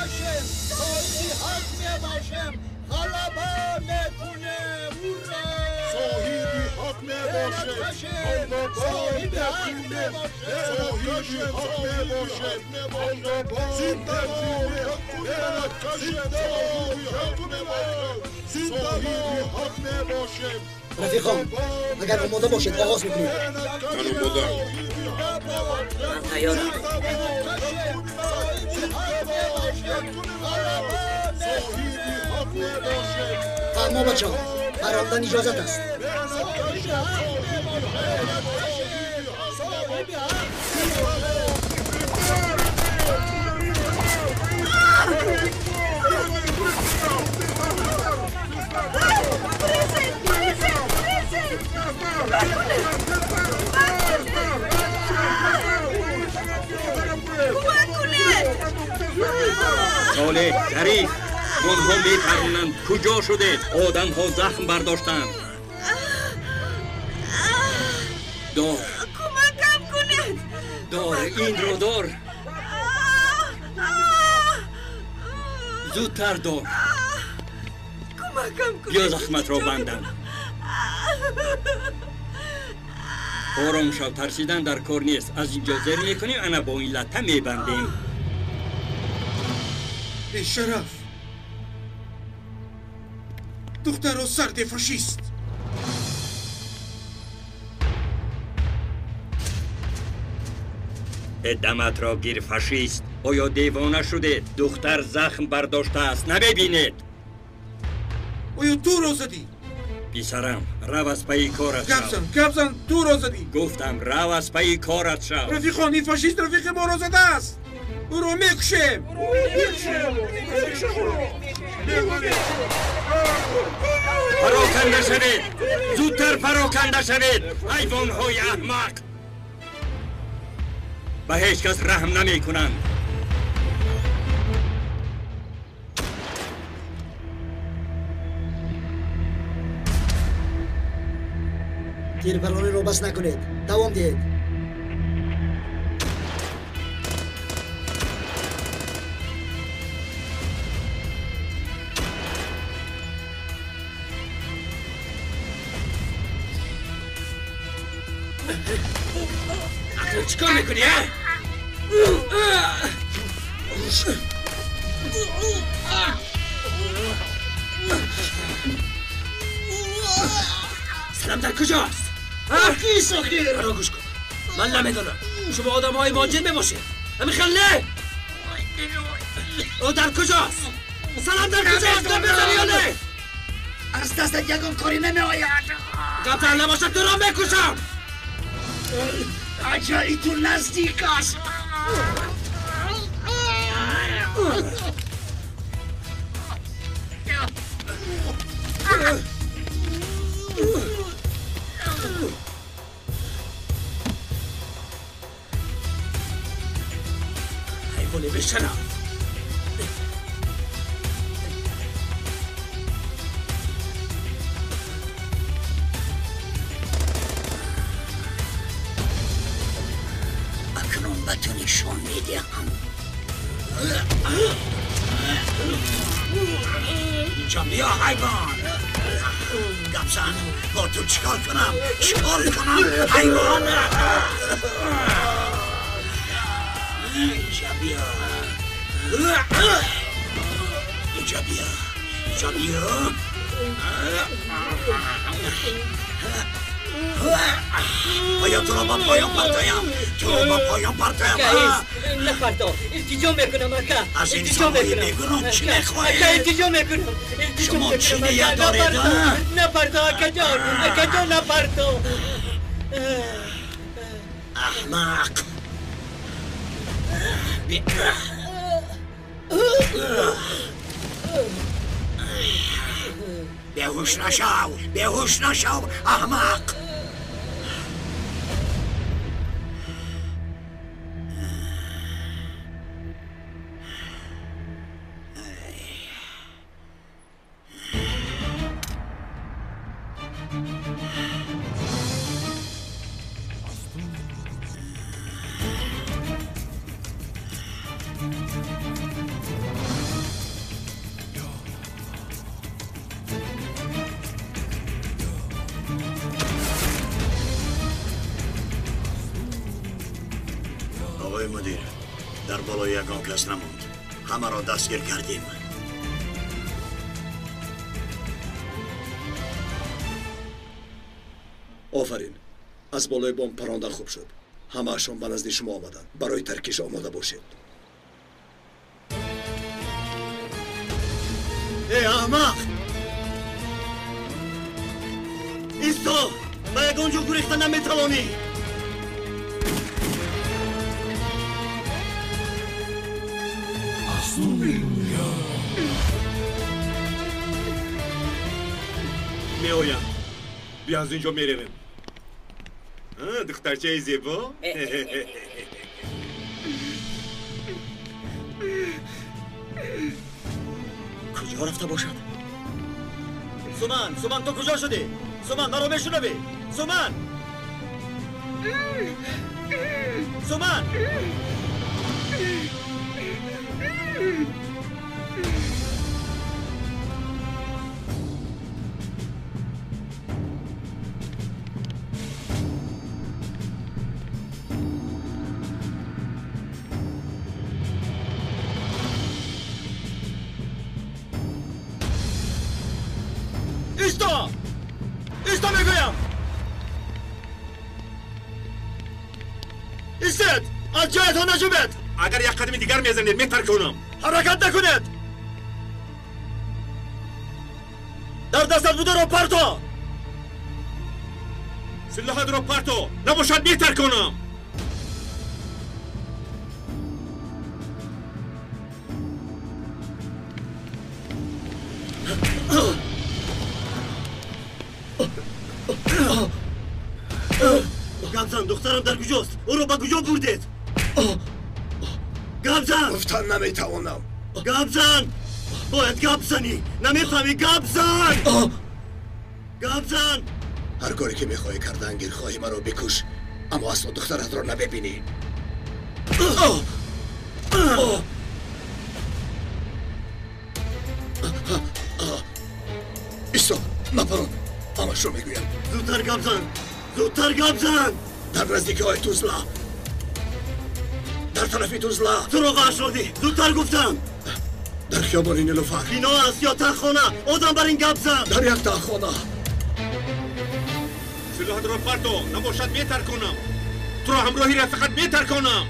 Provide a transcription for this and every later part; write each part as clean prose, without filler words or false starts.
мебошем, соҳиби ҳақ мебошем, ғалаба мекунем, ура! Соҳиби ҳақ мебошем, соҳиби ҳақ мебошем, соҳиби ҳақ мебошем, зинда соҳиби ҳақ мебошем. Рафиқон, агар омода бошед, оғоз мекунем. Ман омодаам. Ман тайёрам. Фармо, бачаҳо, баромадан иҷозат аст. Солеҳ, Зариф, онҳо метавонанд. Куҷо шудед? Одамҳо захм бардоштанд. Дор. Кӯмакам кунед. Дор, инро дор. Зудтар дор. Кӯмакам кунед. Биё захматро бандам. Ором шав, тарсидан дар кор нест. Аз инҷо зер мекунем, ана бо ин латта мебандем. Бешараф! Духтарро сарде фашист! Даматро гир, фашист! Оё девона шудед? Духтар захм бардоштааст, намебинед? Оё туро задӣ? Писарам, рав аз пайи корат шав. Гап зан, гап зан, туро задӣ! Гуфтам, рав аз пайи корат шав. Рафиқон, ин фашист рафиқи моро задааст! Ӯро мекушем! Пароканда шавед! Зудтар пароканда шавед! Ҳайвонҳои аҳмақ! Ба ҳеҷ кас раҳм намекунанд. Тирбарониро бас накунед, давом диҳед. Чикор мекунӣ, а? Салам дар куҷост? Кист охир? Маро гӯш кун. Ман намедонам. Шумо одамҳои моҷир мебошед. Ҳамин хел не? Ӯ дар куҷост? Салам дар куҷост? Гап мезанӣ ё не? Аз дастат ягон корӣ намеояд. Гап набошад, туро мекушам. Аҷали ту наздик аст. Ҳайвоне бешараф! Акнун ба ту нишон медиҳам. Инҷо биё, ҳайвон! Гап зан, бо ту чикор кунам? Чикор кунам, ҳайвон? Инҷо биё. Инҷо биё. Инҷо биё. Оё туро ба поён партоям? Туро ба поён партоям? Напарто, илтиҷо мекунам, ака. Аз инсонҳои бегуноҳ чӣ мехоҳед? Ака, илтиҷо мекунам. Шумо чӣ ният доред? Напарто, акаҷон, акаҷон, напарто. Аҳмақ! Беҳуш нашав, беҳуш нашав, аҳмақ! Оқои мудир, дар болои ягон кас намонд. Ҳамаро дастгир кардем. Офарин, аз болои бом парондан хуб шуд. Ҳамаашон ба назди шумо омаданд. Барои таркиш омода бошед. Эй аҳмақ! Исто! Ба ягон ҷо гурехта наметавонӣ! Меоям. Бия аз ин ҷо меравем. Духтарчаи зебо. Куҷо рафта бошад? Суман, Суман, ту куҷо шудӣ? Суман, маро мешунавӣ? Суман! Суман! Исто! Исто мегӯям! Истед! Аз ҷоятон наҷубед! Агар як қадами дигар мезанед, метарконам. Ҳаракат накунед! Дар дастат бударо парто! Силоҳатро парто! Набошад метарконам! Гап зан, духтарам дар куҷост? Ӯро ба куҷо бурдед? Гап зан! Гуфтан наметавонам. Гап зан! Бояд гап занӣ! Намефаҳмӣ? Гап зан! Гап зан! Ҳар коре ки мехоҳӣ кардан гир, хоҳӣ маро бикуш, аммо асло духтаратро набибинӣ. Исто, напарон, ҳамашро мегӯям. Зудтар гап зан! Зудтар гап зан! Дар наздикиҳои Тузла, дар тарафи Тузла. Туро ғаш додӣ! Зудтар гуфтам! Дар хиёбони Нилуфар. Бино аст ё таххона? Одам бар ин гап зан! Дар як таххона. Силоҳатро парто, набошад метарконам. Туро ҳамроҳи рафиқат метарконам.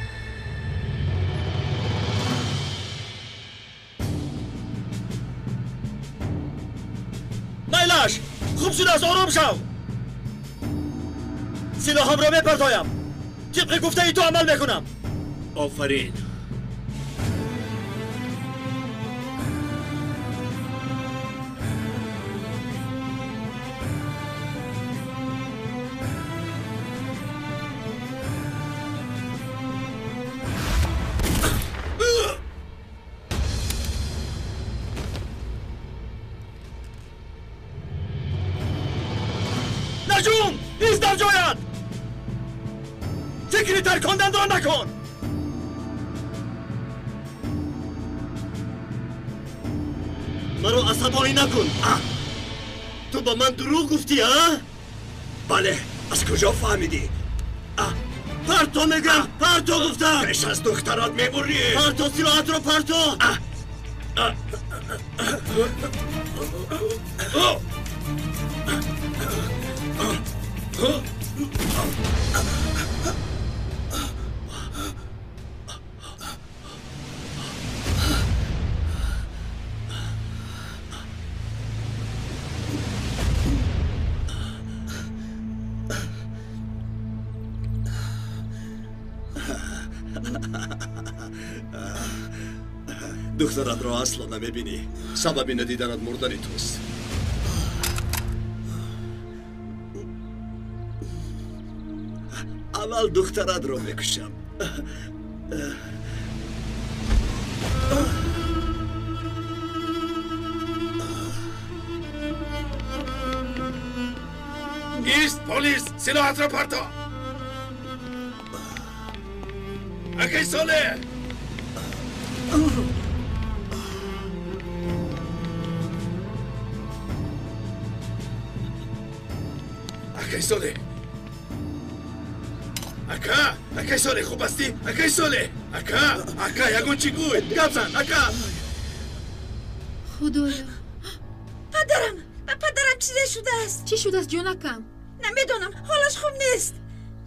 Майлаш! Хуб шудааст, ором шав! Силоҳамро мепартоям. Тибқи гуфтаи ту амал мекунам. Офарин. Наҷум! Ист дар ҷоят! Фикри тарконданро накун! Маро асабонӣ накун! Ту ба ман дурӯғ гуфтӣ, а? Бале, аз куҷо фаҳмидӣ? Парто мегӯям, парто гуфтам! Пеш аз духтарат мебурӣ! Парто, силоҳатро парто! Духтаратро асло намебинӣ. Сабаби надиданат мурдани туст. Аввал духтаратро мекушам. Ист, полис, силоҳатро парто! Акай Солеҳ! Акай Солеҳ! Ака, акай Солеҳ, хуб ҳастӣ? Акай Солеҳ, ака, ака, ягон чӣ гӯй, гап зан, ака. Худоё. Падарам, ба падарам чизе шудааст. Чӣ шудааст, ҷонакам? Намедонам, ҳолаш хуб нест.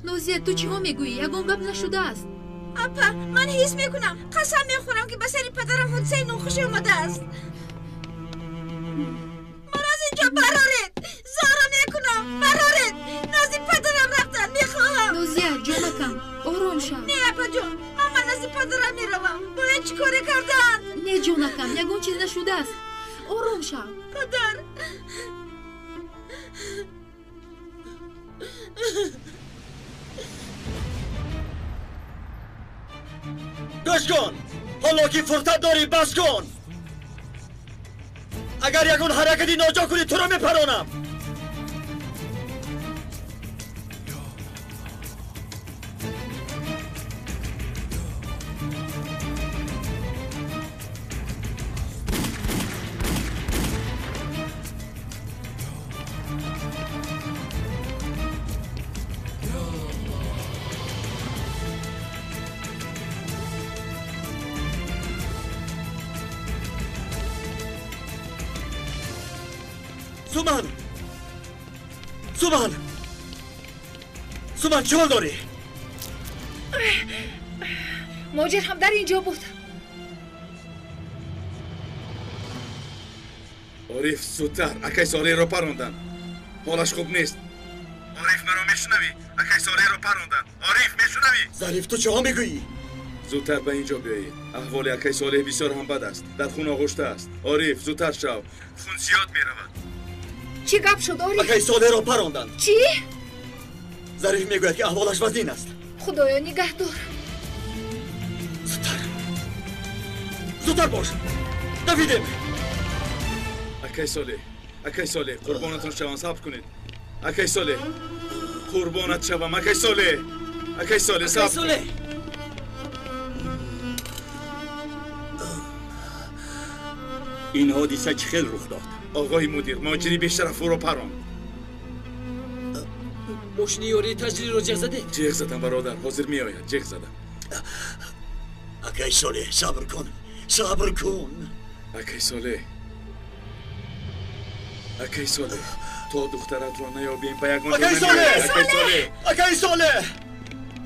Нозия, ту чиҳо мегӯӣ? Ягон гап нашудааст. Апа, ман ҳис мекунам, қасам мехӯрам, ки ба сари падарам ҳодисаи нохуше омадааст. Маро аз инҷо бароред, зора мекунам, бароред. Назди падарам рафтан мехоҳам. Нозия, ҷонакам, ором шав. Не, апаҷон, ман ба назди падарам меравам. Бояд чӣ коре кардаанд? Не, ҷонакам, ягон чиз нашудааст. Ором шав. Падар. Гӯш кун, ҳоло ки фурсат дорӣ, бас кун. Агар ягон ҳаракати ноҷо кунӣ, туро мепаронам. Суман! Суман! Суман, чӣ ҳол дорӣ? Моҷир ҳам дар ин ҷо буд. Ориф, зудтар, акай Солеҳро паронданд. Ҳолаш хуб нест. Ориф, маро мешунавӣ? Акай Солеҳро паронданд. Ориф, мешунавӣ? Зариф, ту чиҳо мегӯӣ? Зудтар ба ин ҷо биёед. Аҳволи акай Солеҳ бисёр ҳам бад аст. Дар хун оғушта аст. Ориф, зудтар шав. Хун зиёд меравад. Чӣ гап шуд, Ориф? Акай Солеҳро паронданд. Чӣ? Зариф мегӯяд, ки аҳволаш вазнин аст. Худоё, нигаҳдор. Зудтар, зудтар бош, давидем. Акай Солеҳ, акай Солеҳ, қурбонатон шавам, сабр кунед. Акай Солеҳ, қурбонат шавам, акай Солеҳ, акай Солеҳ, сабр кун. Ин ҳодиса чӣ хел рух дод? Оғои мудир, моҷири бешараф ӯро паронд. Мошини ёрии таҷлилро ҷеғ задед? Ҷеғ задам, бародар, ҳозир меояд, ҷеғ задам. Акай Солеҳ, сабр кун, сабр кун. Акай Солеҳ, акай Солеҳ, то духтаратро наёбем, ба ягон Акай Солеҳ! Акай Солеҳ! Акай Солеҳ!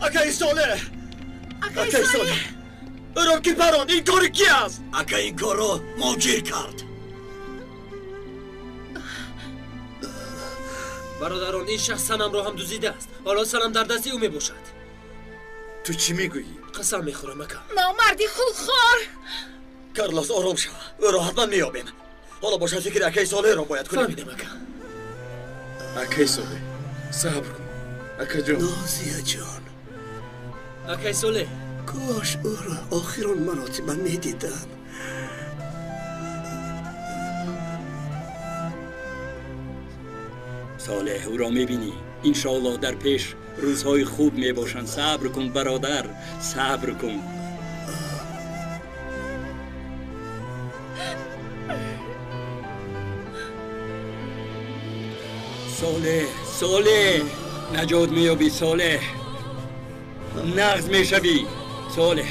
Акай Солеҳ! Акай Солеҳ! Ӯро ки паронд? Ин кори ки аст? Ака, ин корро моҷир кард. Бародарон, ин шахс санамро ҳам дуздидааст. Ҳоло санам дар дасти ӯ мебошад. Ту чӣ мегӯӣ? Қасам мехӯрам, ака. Номарди хунхор! Карлос, ором шав, ӯро ҳатман меёбем. Ҳоло бошад, фикри акаи Солеҳро бояд кунем. Фаҳмидам, ака. Акаи Солеҳ, сабр кун, акаҷон. Нозияҷон. Акаи Солеҳ. Кош ӯро охирон маротиба медидам. Солеҳ, ӯро мебинӣ. Иншоаллоҳ, дар пеш рӯзҳои хуб мебошанд. Сабр кун, бародар, сабр кун. Солеҳ, Солеҳ, наҷот меёбӣ, Солеҳ, нағз мешавӣ, Солеҳ.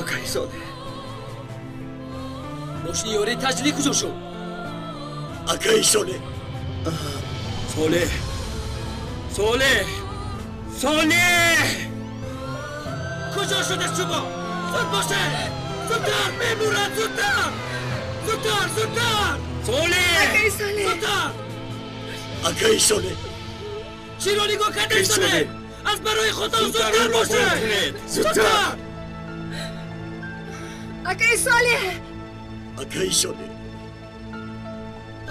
Акай Солеҳ. Мошини ёрии таҷлӣ куҷо шуд? Акай Солеҳ. Солеҳ, Солеҳ, Солеҳ! Куҷо шуда шумо? Зуд бошед! Зудтар, мемурад, зудтар! Зудтар, зудтар! Солеҳ! Акай Солеҳ! Зудтар! Акай Солеҳ! Чиро нигоҳ кардед, Солеҳ? Аз барои Худо зудтар бошед! Зудтар! Акай Солеҳ! Акай Солеҳ!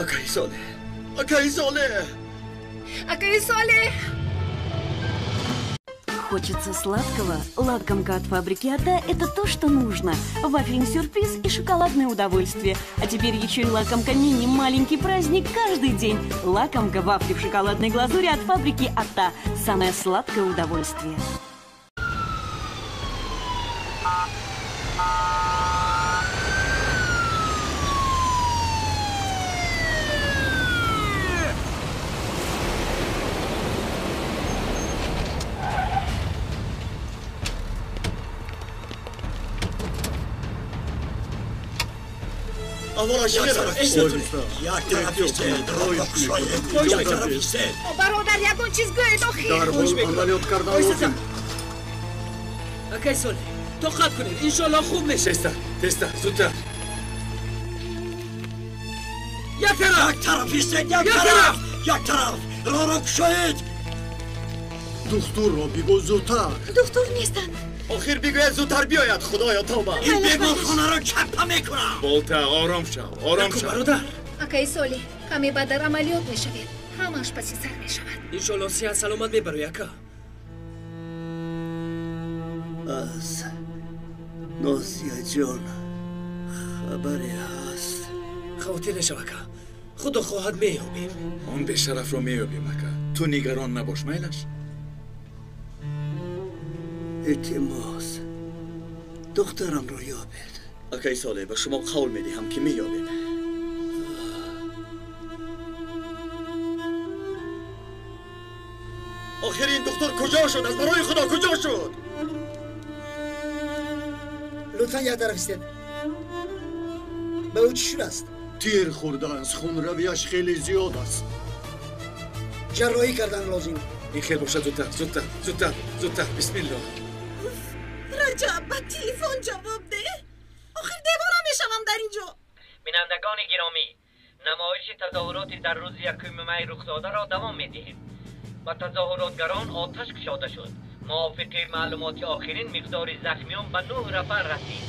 Акай Солеҳ! Акай Солеҳ! Акай Солеҳ! Хочется сладкого? Лакомка от фабрики Ата – это то, что нужно. Вафельный сюрприз и шоколадное удовольствие. А теперь еще и лакомка мини «Маленький праздник» каждый день. Лакомка вафли в шоколадной глазури от фабрики Ата. Самое сладкое удовольствие. Аҳволаш чӣ хел аст? Як тараф истед, роҳро кушоед. Як тараф истед. Бародар, ягон чиз гӯед охир. Дарҳол амалиёт кардан лозим. Акай Солеҳ, тоқат кунед, иншоаллоҳ хуб мешавад. Тезтар, тезтар, зудтар. Як тараф! Як тараф истед, як тараф! Як тараф! Роҳро кушоед. Духтурро бигӯ зудтар. Духтур нестанд. Охир бигӯяд зудтар биёяд. Худоё, тавба. Ин беморхонаро чаппа мекунам. Болта, ором шав, ором шав. Бародар. Акаи Солеҳ, каме баъд дар амалиёт мешавед. Ҳамааш паси сар мешавад. Иншоаллоҳ сиҳат саломат мебарои, ака. Аз Нозияҷон хабаре ҳаст? Хавотир нашав, ака. Худо хоҳад меёбем. Он бешарафро меёбем, ака. Ту нигарон набош, майлаш? Илтимос, духтарамро ёбед. Акаи Солеҳ, ба шумо қавл медиҳам, ки меёбем. Охир ин духтур куҷо шуд? Аз барои Худо куҷо шуд? Лутфан як тараф истед. Ба ӯ чӣ шудааст? Тир хӯрдааст, хунравияш хеле зиёд аст. Ҷарроҳӣ кардан лозим. Ин хел бошад, зудтар, зудтар, зудтар, зудтар. Бисмиллоҳ. Раҷаб, ба телефон ҷавоб деҳ. Охир девона мешавам дар ин ҷо. Бинандагони гиромӣ, намоиши тазоҳуроти дар рӯзи 1 май рухдодаро давом медиҳем. Ба тазоҳуротгарон оташ кушода шуд. Мувофиқи маълумоти охирин миқдори захмиён ба 9 нафар расид.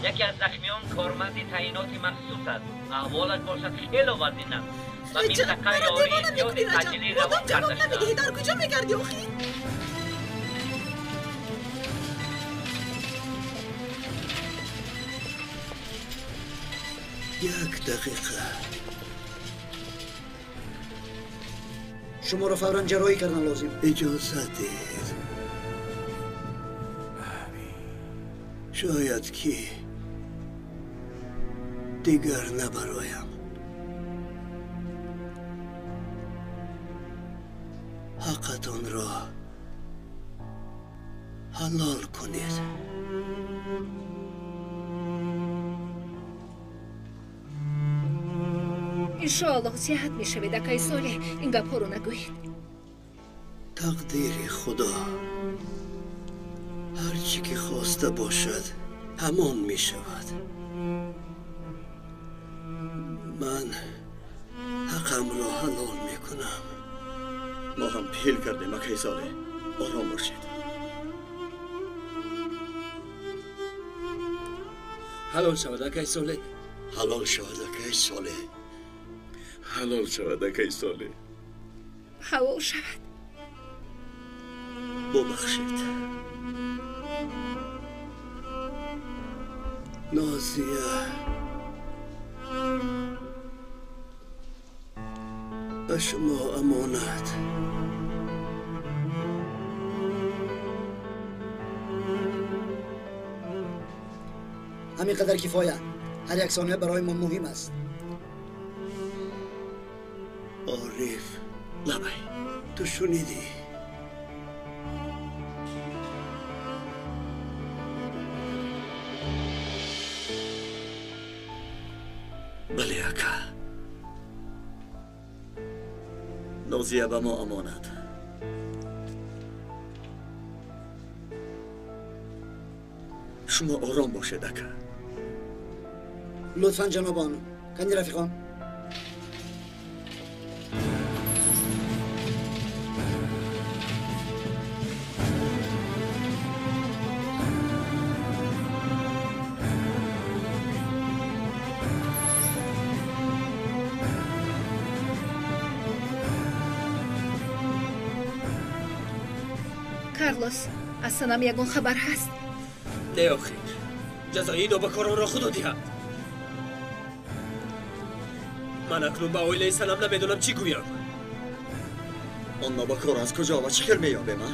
Яке аз захмиён корманди таъиноти махсус аст. Аҳволаш бошад хело вазин аст. Ба минтақа ёрии зиёди таъҷилӣ равон карда шудааст. Дар куҷо мегардӣ охир? Як дақиқа. Шуморо фавран ҷарроҳӣ кардан лозим. Иҷоза диҳед. Шояд ки дигар набароям. Ҳаққатонро ҳалол кунед. Иншоаллоҳ сиҳат мешавед, акаи Солеҳ. Ин гапҳоро нагӯед. Тақдири Худо ҳар чӣ ки хоста бошад, ҳамон мешавад. Ман ҳаққамро ҳалол мекунам. Мо ҳам пил кардем, акаи Солеҳ. Ором бошед. Ҳалол шавад, акаи Солеҳ. Ҳалол шавад, акаи Солеҳ. Ҳалол шавад, акаи Солеҳ. Ҳалол шавад. Бубахшед. Нозия, ба шумо амонат. Ҳамин қадар кифоя. Ҳар як сония барои мо муҳим аст. Ориф, лабай, ту шунидӣ? Бале, ака. Нозия ба мо амонат. Шумо ором бошед, ака. Лутфан ҷанобон, кани рафиқон. Карлос, аз Санам ягон хабар ҳаст? Не, охир. Ҷазои нобакоронро Худо диҳад. Ман акнун ба оилаи Санам намедонам чӣ гӯям. Он нобакор аз куҷо ва чӣ хел меёбем, а?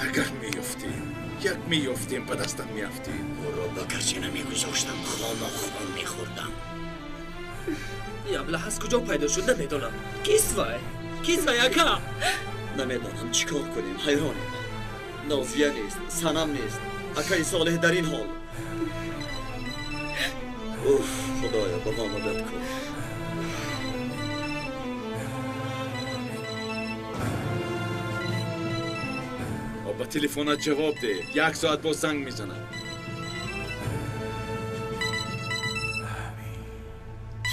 Агар меёфтем, як меёфтем, ба дастам меафтем. Ӯро ба касе намегузоштам, хомохом мехӯрдам. Ин аблаҳ аз куҷо пайдо шуд намедонам. Кист вай? Кист вай, ака? Намедонам чӣ кор кунем, ҳайронем. Нозия нест, Санам нест, акаи Солеҳ дар ин ҳол. Уф, Худоё, ба мо мадад кун. Ба телефонат ҷавоб деҳ. Як соат боз занг мезанад.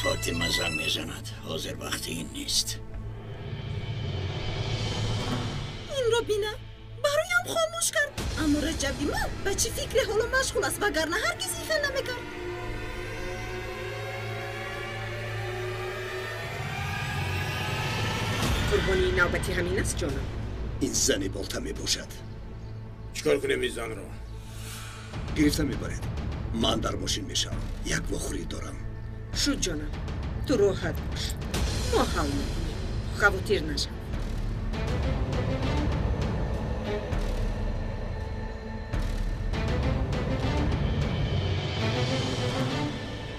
Фотима занг мезанад. Ҳозир вақти ин нест. Инро бина. Бароям хомӯш кард. Аммо Раҷаби ман ба чӣ фикре ҳоло машғул аст, вагарна ҳаргиз ин хел намекард. Қурбонии навбатӣ ҳамин аст, ҷонам. Ин зани болта мебошад. Чикор кунем ин занро? Гирифта мебаред. Ман дар мошин мешавам. Як вохӯрӣ дорам. Шуд, ҷонам. Ту роҳат бош. Мо ҳал мекунем. Хавотир нашав.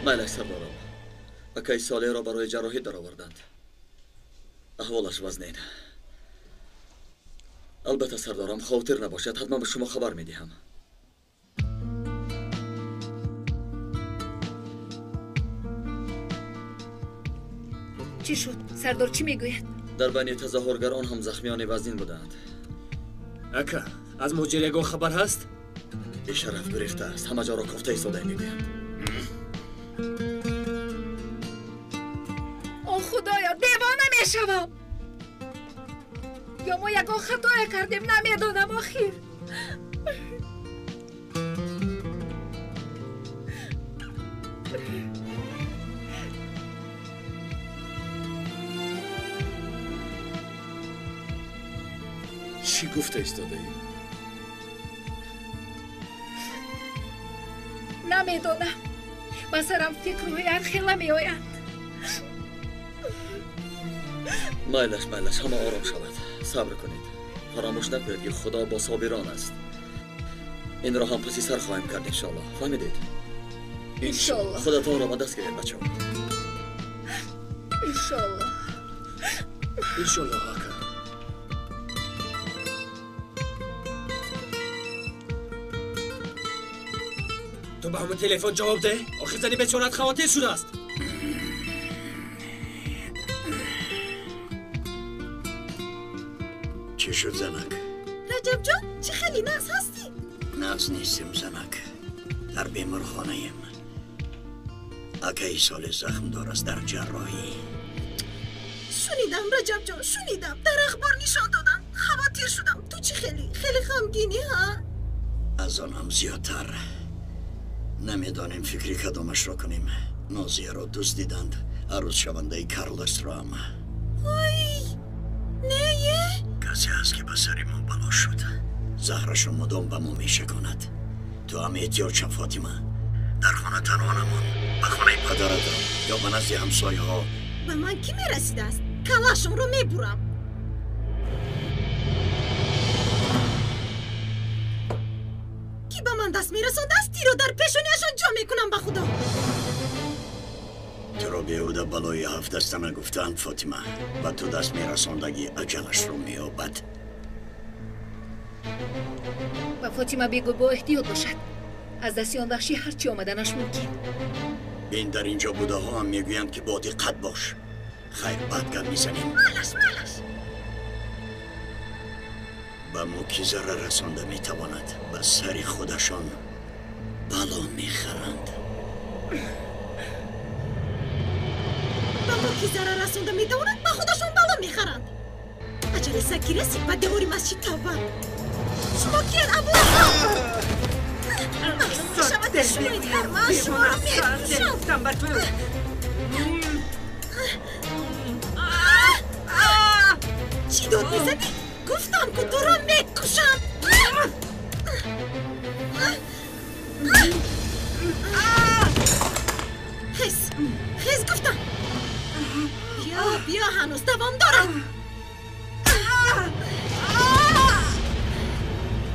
Майлаш, сардорам. Акаи Солеҳро барои ҷарроҳӣ дароварданд. Аҳволаш вазнин. Албатта, сардорам, хавотир набошад, ҳатман ба шумо хабар медиҳам. Чӣ шуд? Сардор чӣ мегӯяд? Дар байни тазоҳургарон ҳам захмиёни вазнин буданд. Ака, аз муҳоҷир ягон хабар ҳаст? Бешараф гурехта аст. Ҳама ҷоро кофта истода мегӯянд. О Худоё, девона мешавам! Ё мо ягон хатое кардем, намедонам охир. Чӣ гуфта истодаӣ? Намедонам. Ба сарам фикрҳои ҳархела меоянд. Майлаш, майлаш, ҳама ором шавад. Сабр кунед. Фаромӯш накунед, ки Худо бо собирон аст. Инро ҳам паси сар хоҳем кард, иншоаллоҳ. Фаҳмидед? Иншоаллоҳ. Худатонро ба даст гиред, бачаҳо. Иншоаллоҳ. Иншоаллоҳ, ака. Ту ба ҳамон телефон ҷавоб деҳ. Охир зани бечорат хавотир шудааст. Чӣ шуд, занак? Раҷабҷон, чӣ хеле нағз ҳастӣ? Нағз нестем, занак. Дар беморхонаем. Акаи Солеҳ захмдор аст дар ҷарроҳӣ. Шунидам, Раҷабҷон, шунидам. Дар ахбор нишон доданд. Хавотир шудам. Ту чӣ хеле хеле ғамгинӣ, ҳа? Аз он ҳам зиёдтар. Намедонем фикри кадомашро кунем. Нозияро дуздиданд, арӯзшавандаи Карлосро ҳам. Ой, не, касе ҳаст, ки ба сари мо бало шуд. Заҳрашро мудом ба мо мешаконад. Ту ҳам эҳтиёт шав, Фотима. Дар хона танҳо намон. Ба хонаи падарат рав ё ба назди ҳамсояҳо. Ба ман кӣ мерасидааст? Калашонро мебурам. Ки ба ман даст мерасондааст, тиро дар пешониашон ҷо мекунам, ба Худо. Туро беҳуда балои ҳафт даста нагуфтаанд, Фотима. Ба ту даст мерасондагӣ аҷалашро меёбад. Ба Фотима бигӯ бо эҳтиёт бошад. Аз дасти он ваҳшӣ ҳарчи омаданаш мумкин. Ин дар инҷо будаҳо ҳам мегӯянд, ки бо диққат бош. Хайр, баъд гап мезанем. Малаш, малаш. Ба мо ки зарар расонда метавонад, ба сари худашон бало мехаранд. Ба мо ки зарар расонда метавонад, ба худашон бало мехаранд. Аҷали саг ки расид ба девори масҷид, тавба. Шумо кияд, аблаҳо? Маълум мешавад, ки шумоед. Ман шуморо мекушам. Гуфтам ба ту. Чӣ дод мезадӣ? Гуфтам, ку туро мекушам. Хез, хез, гуфтам. Биё, биё, ҳанӯз давом дорад.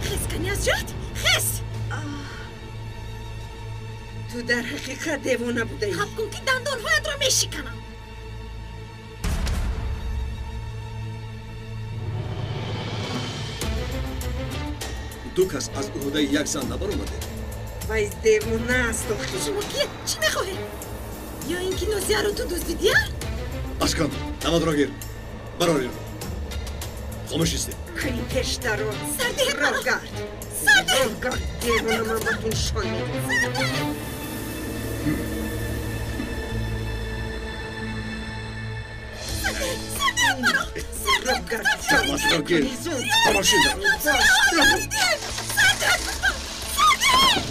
Хез кани аз ҷоят, хез. Ту дар ҳақиқат девона будаӣ. Хаб кун, ки дандонҳоятро мешиканам. Ду кас аз уҳдаи як зан набаромадед. Вай девона аст охир. Шумо киед? Чӣ мехоҳед? Ё ин ки Нозияро ту дуздидия? Бас кун, намадро гир. Барор инро. Хомӯш истед. Кани пештаро. Сардиҳед маро. Роҳгард. Сардиҳед. Роҳгард, девона, ман ба ту нишон медиҳам. Сардиҳед. Сардиҳед маро. Сардиҳед гуфтам. Намадро гир. Ба мошин дар. Сардиҳед. Сардиҳед гуфтам. Сардиҳед.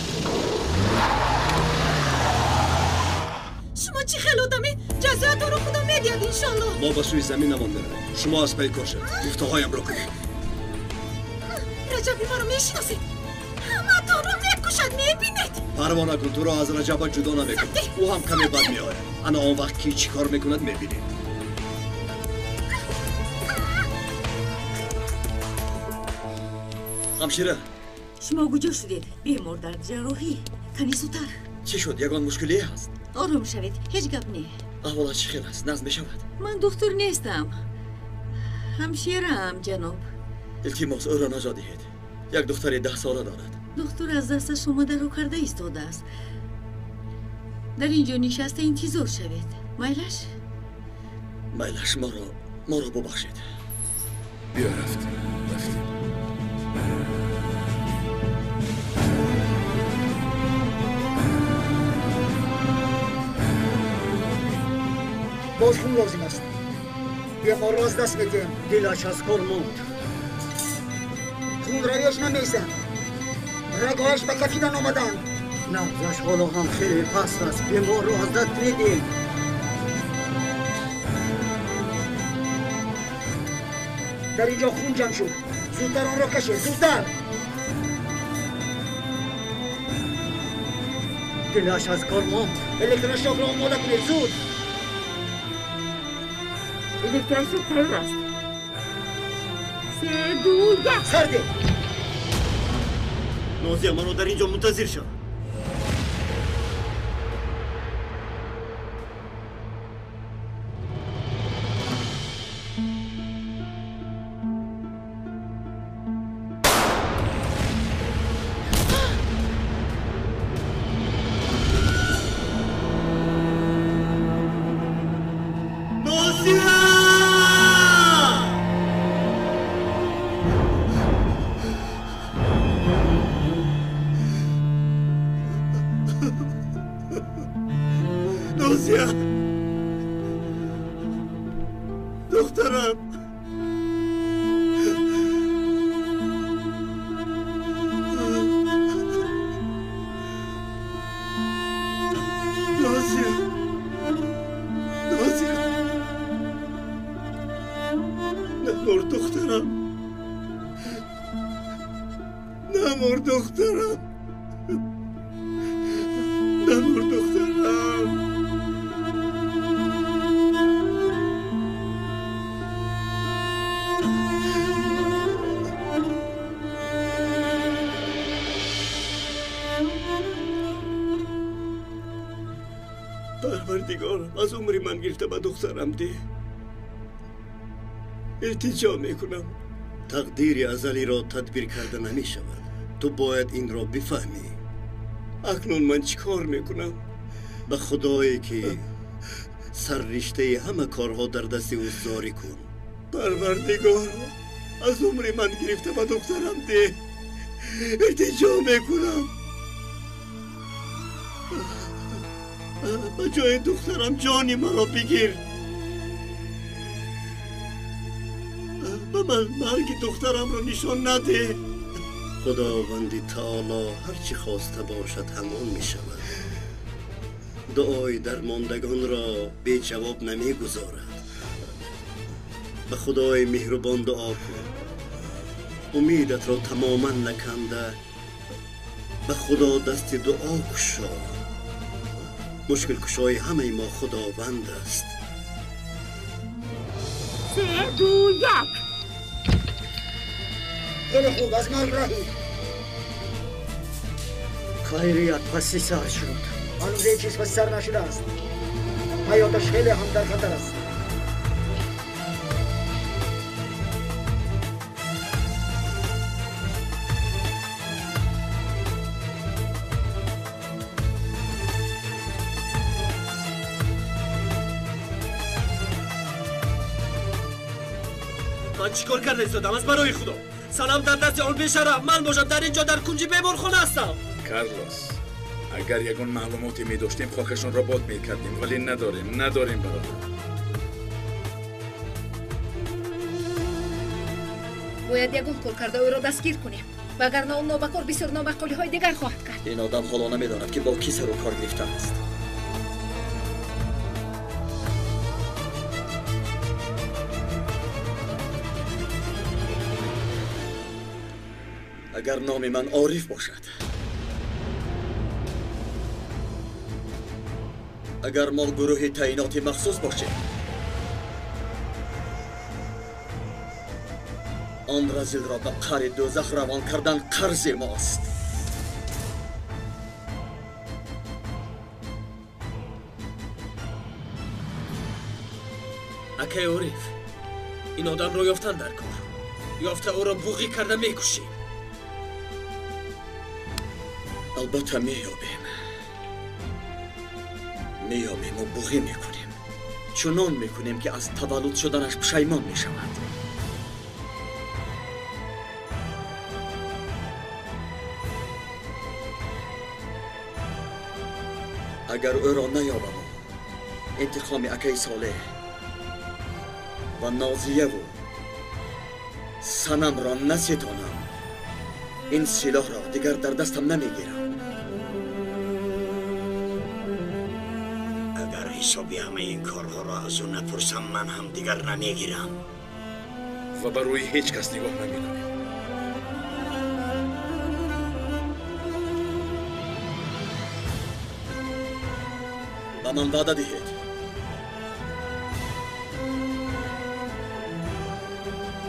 Шумо чӣ хел одамед? Ҷазоятонро Худо медиҳад, иншоаллоҳ. Мо ба сӯи заминамон меравем. Шумо аз пайи кор шавед. Гуфтаҳоямро кунед. Раҷаби маро мешиносед? Ҳаматонро мекушад, мебинед. Парво накун, туро аз Раҷаба ҷудо намекунад. Ӯ ҳам каме бад меояд. Ана он вақт ки чӣ кор мекунад, мебинем. Ҳамшира. Шумо куҷо шудед? Бемор дар ҷарроҳӣ. Кани зудтар. Чӣ шуд? Ягон мушкилие ҳаст? Ором шавед, ҳеҷ гап не. Аҳволат чӣ хел аст? Назм мешавад? Ман духтур нестам. Ҳамшираам, ҷаноб. Илтимос, ӯро наҷот диҳед. Як духтари 10 сола дорад. Духтур аз дасташ омада рӯ карда истодааст. Дар ин ҷо нишаста интизор шавед. Майлаш? Майлаш, моро бубахшед. Биё, рафтем, рафтем. Боз хун лозим аст. Беморро аз даст медиҳем. Дилаш аз кор монд. Хунравиаш намеистад. Рагҳояш ба кафидан омаданд. Набзаш ҳоло ҳам хеле паст аст. Беморро аз даст медиҳем. Дар ин ҷо хун ҷамъ шуд. Зудтар онро кашед, зудтар. Дилаш аз кор монд. Электрошокро омода кунед, зуд. Электрошок тайёр аст. Се, ду, як. Сарде. Нозия, маро дар ин ҷо мунтазир шав. Нозия! Нозия! Духтарам! Нозия! Нозия! Намур, духтарам! Намур, духтарам! Намур, духтарам! Парвардигорам, аз умри ман гирифта ба духтарам деҳ. Илтиҷо мекунам. Тақдири азалиро тадбир карда намешавад. Ту бояд инро бифаҳмӣ. Акнун ман чӣ кор мекунам? Ба худое ки сарриштаи ҳама корҳо дар дасти ӯ зорӣ кун. Парвардигор, аз умри ман гирифта ба духтарам деҳ. Илтиҷо мекунам. Ба ҷои духтарам ҷони маро бигир. Ба ман марги духтарамро нишон надеҳ. Худованди таоло ҳар чӣ хоста бошад, ҳамон мешавад. Дуои дармондагонро беҷавоб намегузорад. Ба худои меҳрубон дуо кун. Умедатро тамоман наканда ба худо дасти дуо кушо. Мушкилкушои ҳамаи мо худованд аст. Се, ду, як. Хеле хуб, аз марг раҳид. Хайрият, паси сар шуд. Ҳанӯз ҳеҷ чиз паси сар нашудааст. Ҳаёташ хеле ҳам дар хатар аст. Ман чӣ кор карда истодам аз барои Худо? Санам дар дасти он бешараф, ман бошам дар инҷо дар кунҷи беморхона ҳастам. Карлос, агар ягон маълумоте медоштем хокашонро бод мекардем, вале надорем, надорем бародар. Бояд ягон кор карда ӯро дастгир кунем, вагарна он нобакор бисёр номаъқулиҳои дигар хоҳад кард. Ин одам ҳоло намедонад ки бо кӣ сару кор гирифтааст. Агар номи ман Ориф бошад, агар мо гурӯҳи таъиноти махсус бошем, он разилро ба қаъри дӯзах равон кардан қарзи мост. Акай Ориф, ин одамро ёфтан дар кор. Ёфта ӯро буғӣ карда мекушем. Албатта меёбем. Меёбем ва буғӣ мекунем. Чунон мекунем ки аз таваллуд шуданаш пушаймон мешавад. Агар ӯро наёбам, интиқоми акаи Солеҳ ва Нозияву Санамро наситонам, ин силоҳро дигар дар дастам намегирам. Агар ҳисоби ҳамаи ин корҳоро аз ӯ напурсам, ман ҳам дигар намегирам. Ва ба рӯи ҳеҷ кас нигоҳ намедорем. Ба ман ваъда диҳед.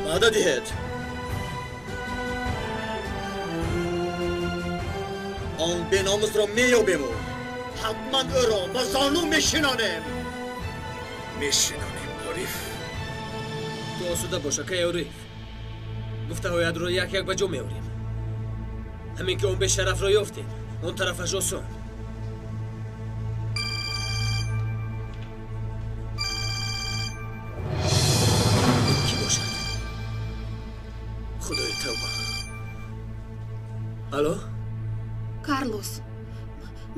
Ваъда диҳед. Он беномусро меёбему ҳатман ӯро ба зону мешинонем. Мешинонем, Ориф. Ту осуда бош, акай Ориф. Гуфтаҳоятро як як ба ҷо меорем. Ҳамин ки он бешарафро ёфтем, он тарафаш осон. Кӣ бошад? Худои тавба. Алло? Карлос,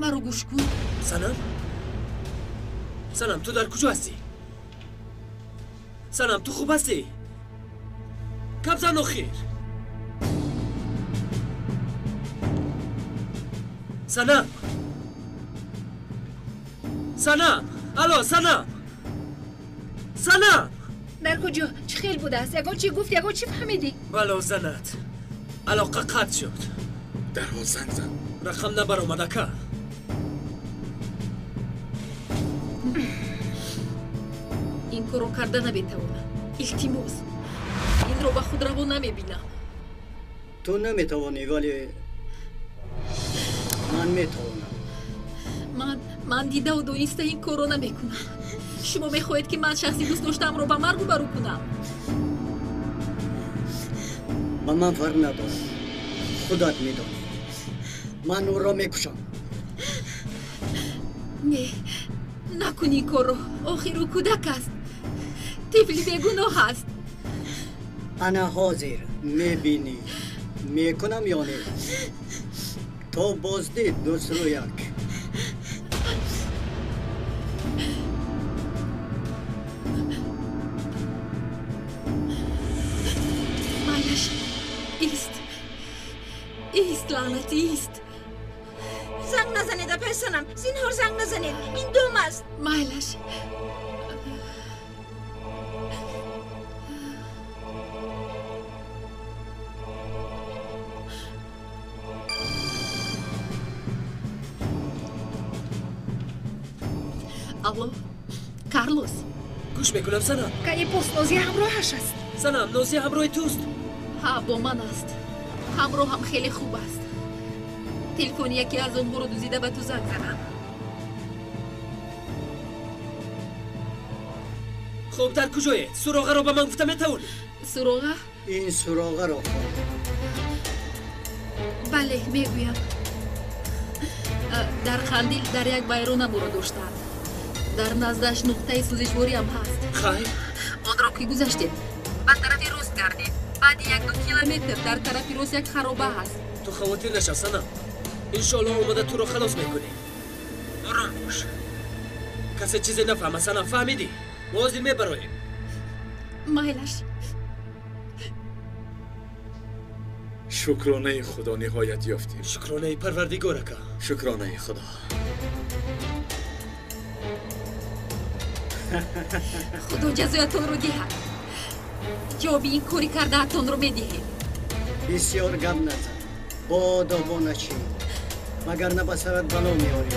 маро гӯш кун. Санам? Санам, ту дар куҷо ҳастӣ? Санам, ту хуб ҳастӣ? Гап зан охир. Санам! Санам! Алло, Санам! Санам! Дар куҷо? Чӣ хел будааст? Ягон чӣ гуфт, ягон чӣ фаҳмидӣ? Бало занат. Алоқа қатъ шуд. Дарҳол занг зан. Рақам набаромад, ака. Ин корро карда наметавонам. Илтимос, инро ба худ раво намебинам. Ту наметавонӣ, вале ман метавонам. Ман дидаву дониста ин корро намекунам. Шумо мехоҳед, ки ман шахси дӯст доштаамро ба марг рӯбарӯ кунам? Ба ман фарқ надорад. Худат медонӣ. Ман ӯро мекушам. Не, накун ин корро. Охир ӯ кӯдак аст. Тифли бегуноҳ аст. Ана ҳозир мебинӣ, мекунам ё не. То боздид дӯстрӯяк. Майлаш, ист. Ист, лаънатӣ, ист. Занг назанед, апай Санам. Зинҳор занг назанед. Ин дом аст. Майлаш. Алло, Карлос. Гӯш мекунам, Санам. Кани пурс, Нозия ҳамроҳаш аст. Санам, Нозия ҳамроҳи туст? Ҳа, бо ман аст. Ҳамроҳам хеле хуб аст. Телефони яке аз онҳоро дуздида ба ту занг задам. Хуб, дар куҷоед? Суроғаро ба ман гуфта метавонӣ? Суроға? Ин суроғаро хон. Бале, мегӯям. Дар Қандил дар як вайрона моро доштаанд. Дар наздаш нуқтаи сӯзишвориам ҳаст. Хайр? Онро ки гузаштед, ба тарафи рост гардед. Баъди 1-2 километр дар тарафи рост як хароба ҳаст. Ту хавотир нашав, Санам. Иншоаллоҳ омада туро халос мекунем. Ором бош. Касе чизе нафаҳма, Санам, фаҳмидӣ? Мо ҳозир мебароем. Майлаш. Шукронаи Худо ниҳоят ёфтем. Шукронаи Парвардигор, ака. Шукронаи Худо. Худо ҷазоятонро диҳад. Ҷавоби ин кори кардаатонро медиҳед. Бисёр гап назан. Боодобона чӣ? Вагарна ба сарат бало меорӣ.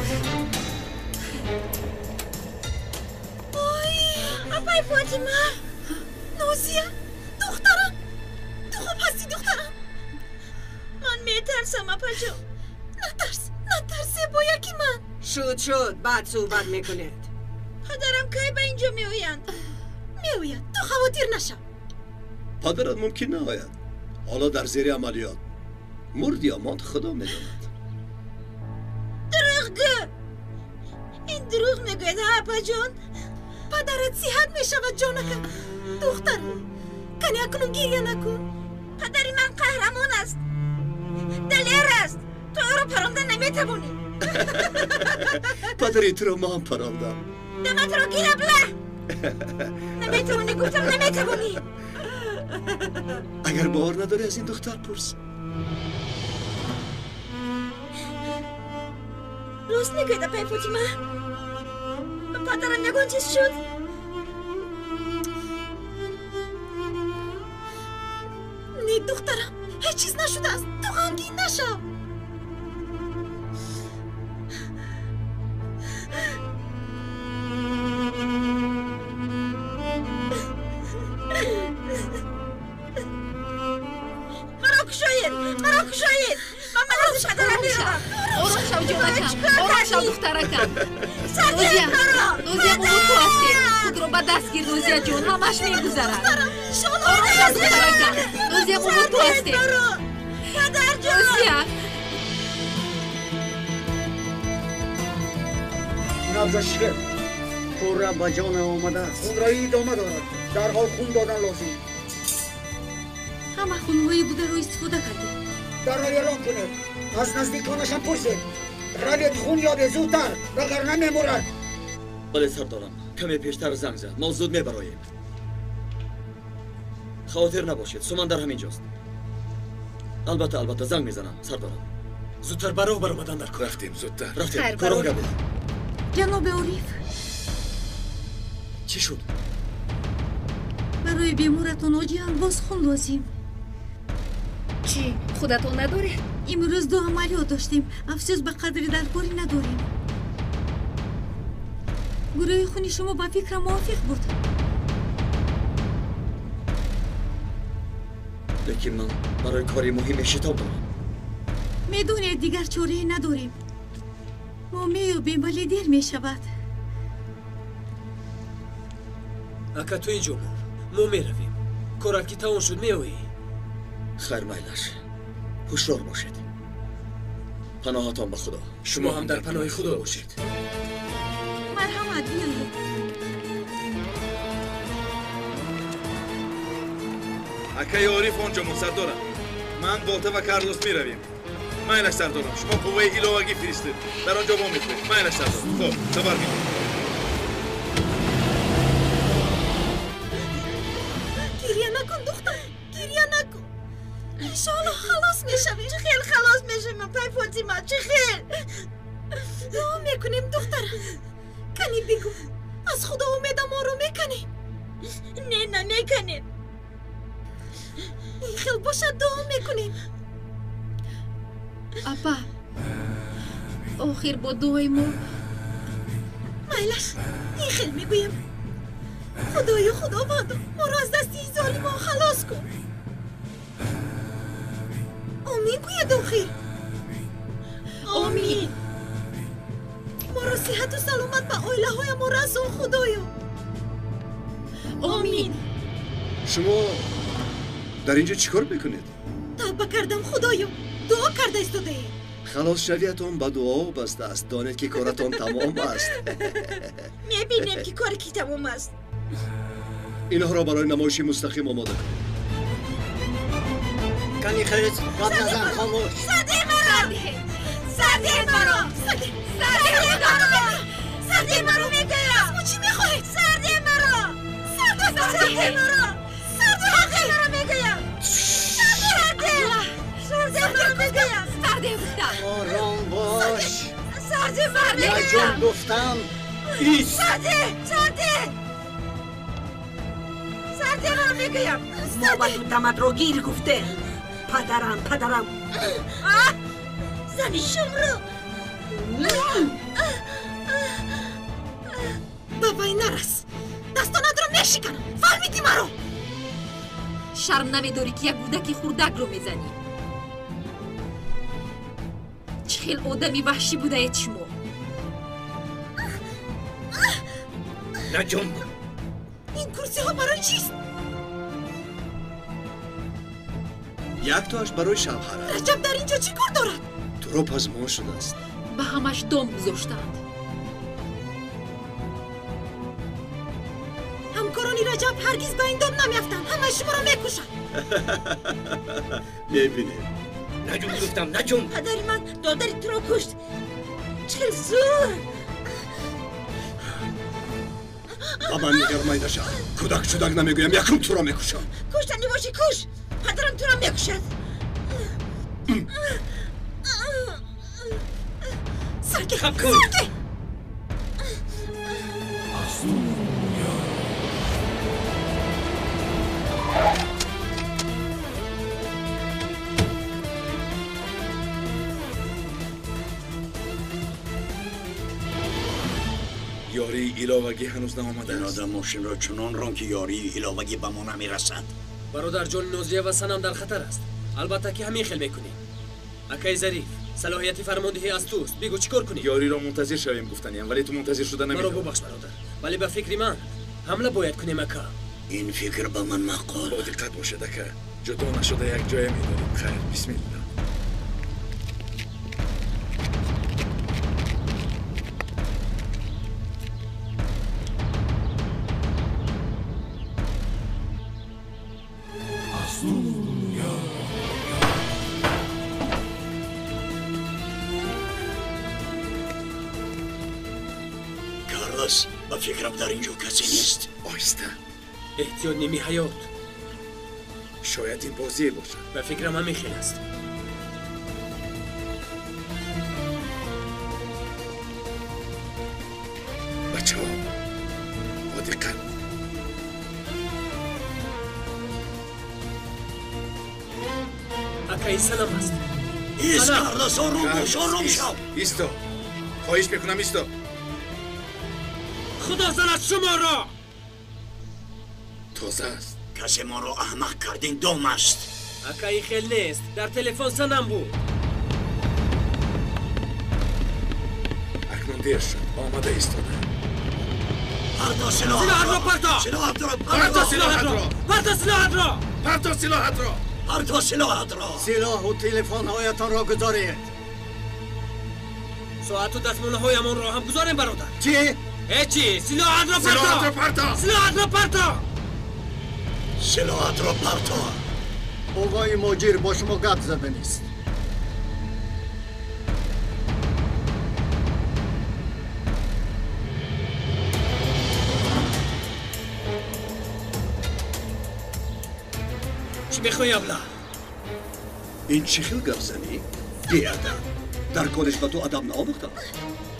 Ой, апай Фотима! Нозия, духтарам! Ту хуб ҳастӣ, духтарам? Ман метарсам, апаҷон. Натарс, натарс, зебояки ман. Шуд, шуд, баъд суҳбат мекунед. Падарам кай ба инҷо меоянд? Меояд, ту хавотир нашав. Падарат мумкин наояд. Ҳоло дар зери амалиёт. Мурд ё монд, Худо медонад. Дурӯғгӯ! Ин дурӯғ мегӯяд, ҳа, апаҷон? Падарат сиҳат мешавад, ҷонакам. Духтарам, кани акнун гиря накун. Падари ман қаҳрамон аст. Далер аст. Ту ӯро паронда наметавонӣ. Падари туро ман парондам. Даматро гир, абла! Наметавонӣ, гуфтам, наметавонӣ. Агар бовар надорӣ, аз ин духтар пурс. Рост мегӯяд, апай Фотима. Ба падарам ягон чиз шуд? Не, духтарам, ҳеҷ чиз нашудааст. Ту ғамгин нашав. Маро кушоед! Маро кушоед! Ман ба назди падарам меравам. Ором шав, ҷонакам. Ором шав, духтаракам. Нозия, Нозия, мо бо ту ҳастем. Худро ба даст гир, Нозия ҷон, ҳамаш мегузарад. Ором шав, духтаракам. Нозия, мо бо ту ҳастем. Падарҷон! Нозия. Набзаш шикар. Пурра ба ҷона омадааст. Хунравӣ идома дорад. Дарҳол хун додан лозим. Ҳама хунҳои бударо истифода кардем. Дарҳол эълон кунед. Аз наздиконашам пурсед. Равед хун ёбед зудтар, вагарна мемурад. Бале, сардорам. Каме пештар занг зад. Мо зуд мебароем. Хавотир набошед. Суман дар ҳамин ҷост. Албатта, албатта, занг мезанам, сардорам. Зудтар ба роҳ баромадан дар кор. Рафтем, зудтар. Рафтем. Хайр, Корро барор. гардед. Ҷаноби Ориф, Чӣ шуд? барои беморатон оҷиан боз хун лозим. Чӣ, худатон надоред? Имрӯз 2 амалиёт доштем. Афсӯс, ба қадри даркорӣ надорем. Гурӯҳи хуни шумо ба фикрам мувофиқ буд. Лекин ман барои кори муҳиме шитоб дорам. Медонед, дигар чорае надорем. Мо меёбем, вале дер мешавад. Ака, ту инҷо мон. Мо меравем. Корат ки тамом шуд, меоӣ. Хайр, майлаш. Ҳушёр бошед. Паноҳатон ба Худо. Шумо ҳам дар паноҳи Худо бошед. Марҳамат, биёед. Акаи Ориф онҷо мон, сардорам. Ман, Болта ва Карлос меравем. Майлаш, сардорам. Шумо қувваи иловагӣ фиристед. Дар он ҷо вомехӯред. Майлаш, сардорам. Хоб, хабар медиҳем. Гиря накун, духтар. Гиря накун. Иншоаллоҳ халос мешавем. Чӣ хел халос мешавем, апай Фотима? Чӣ хел? Дуо мекунем, духтарам. Кани бигӯ, аз Худо умедамонро меканем? Не, намеканем. Ин хел бошад, дуо мекунем. Апа, охир бо дуои мо Майлаш, ин хел мегӯем. Худоё, Худовандо, моро аз дасти ин золимон халос кун. Омин гӯяд охир. Омин. Моро сиҳату саломат ба оилаҳоямон расон, Худоё. Омин. Шумо дар инҷо чӣ кор мекунед? Тавба кардам, Худоё. Дуо карда истодаем. Халос шавиятон ба дуо баста аст. Донед ки коратон тамом аст. Мебинем ки кори ки тамом аст. Инҳоро барои намоиши мустақим омода кунед. Кани хез, гап назан, хомӯш. Сарде маро! Сарде маро! Сарде маро! Сарде маро мегӯям! Аз мо чӣ мехоҳед? Сарде маро! Сарде маро! Сарде маро мегӯям! Сарде! Сарде маро мегӯям! Сарде гуфтам! Ором бош! Сарде маро мегӯям! Наҷум гуфтам! Ист! Сарде! Сарде! Сарде маро мегӯям! Мо ба ту даматро гир гуфтем! Падарам, падарам! Зани шумро! Бабай нарас! Дастонатро мешиканам! Фаҳмидӣ маро? Шарм намедорӣ ки як кӯдаки хурдакро мезанӣ? Чӣ хел одами ваҳшӣ будаед шумо? Наҷум! Ин курсиҳо барои чист? Яктоаш барои шавҳарат. Раҷаб дар ин ҷо чӣ кор дорад? Туро пазмон шудааст. Ба ҳамаш дом гузоштаанд. Ҳамкорони Раҷаб ҳаргиз ба ин дом намеафтанд. Ҳамаи шуморо мекушанд. Мебинем. Наҷум гуфтам, наҷум! Падари ман додари туро кушт. Чӣ хел зӯр! Ба ман нигар майдаша. Кӯдак чудак намегӯям, якум туро мекушам. Куштанӣ бошӣ куш! Падарам туро мекушад. Сарге! Сарге! Ёрии иловагӣ ҳанӯз наомадааст. Ин одам мошинро чунон рон ки ёрии иловагӣ ба мо намерасад. Бародар, ҷони Нозия ва Санам дар хатар аст. Албатта ки ҳамин хел мекунӣ. Акаи Зариф, салоҳияти фармондиҳӣ аз туст. Бигӯ чӣ кор кунӣ? Ёриро мунтазир шавем гуфтаниям, вале ту мунтазир шуда наметавонӣ. Маро бубахш бародар, вале ба фикри ман ҳамла бояд кунем ака. Ин фикр ба ман маъқул. Бо диққат бошед ака, ҷудо нашуда як ҷоя медорем. Хайр, бисмиллаҳ. Ба фикрам дар ин ҷо касе нест. Оҳиста. Эҳтиёт ними ҳаёт. Шояд ин бозие бошад. Ба фикрам ҳамин хел аст. Бачаҳо, бо диққат. Акаи Санам аст. Ист, Карлос, ором бош, ором шав. Исто. Хоҳиш мекунам, исто. Худо занад шуморо! Тоза аст. Касе моро аҳмақ кард, ин дом аст. Ака, ин хел нест. Дар телефон Санам буд. Акнун дер шуд. Омада истода. Парто силоҳатро! Парто! Силоҳатро! Парто силоҳатро! Парто силоҳатро! Парто силоҳатро! Парто силоҳатро! Силоҳу телефонҳоятонро гузоред. Соату дастмолаҳоямонро ҳам гузорем, бародар. Чӣ? Ҳечи! Силоҳатро Силоҳатро парто! Силоҳатро парто! Силоҳатро парто! Оғои моҷир бо шумо гап заданист. Чӣ мехоҳӣ, абла? Ин чӣ хел гапзанӣ? Беадаб! Дар коллеҷ ба ту адаб наомӯхтам?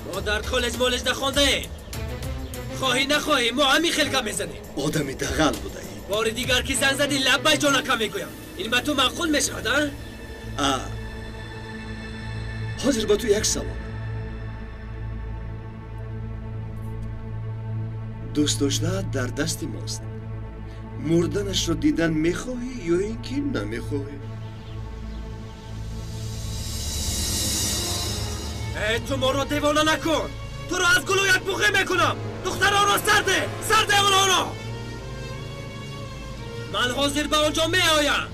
Мо дар коллеҷ молеҷ нахондаем. Хоҳӣ нахоҳӣ, мо ҳамин хел гап мезанем. Одами дағал будаӣ. Бори дигар ки занг задӣ, лаббай ҷонака мегӯям. Ин ба ту маъқул мешавад, а? Ҳозир ба ту як савол. Дӯст доштаат дар дасти мост. Мурданашро дидан мехоҳӣ ё ин ки намехоҳӣ? Э, ту моро девона накун! Туро аз гулӯят буғӣ мекунам! Духтаронро сарде! Сарде онҳоро! Ман ҳозир ба он ҷо меоям!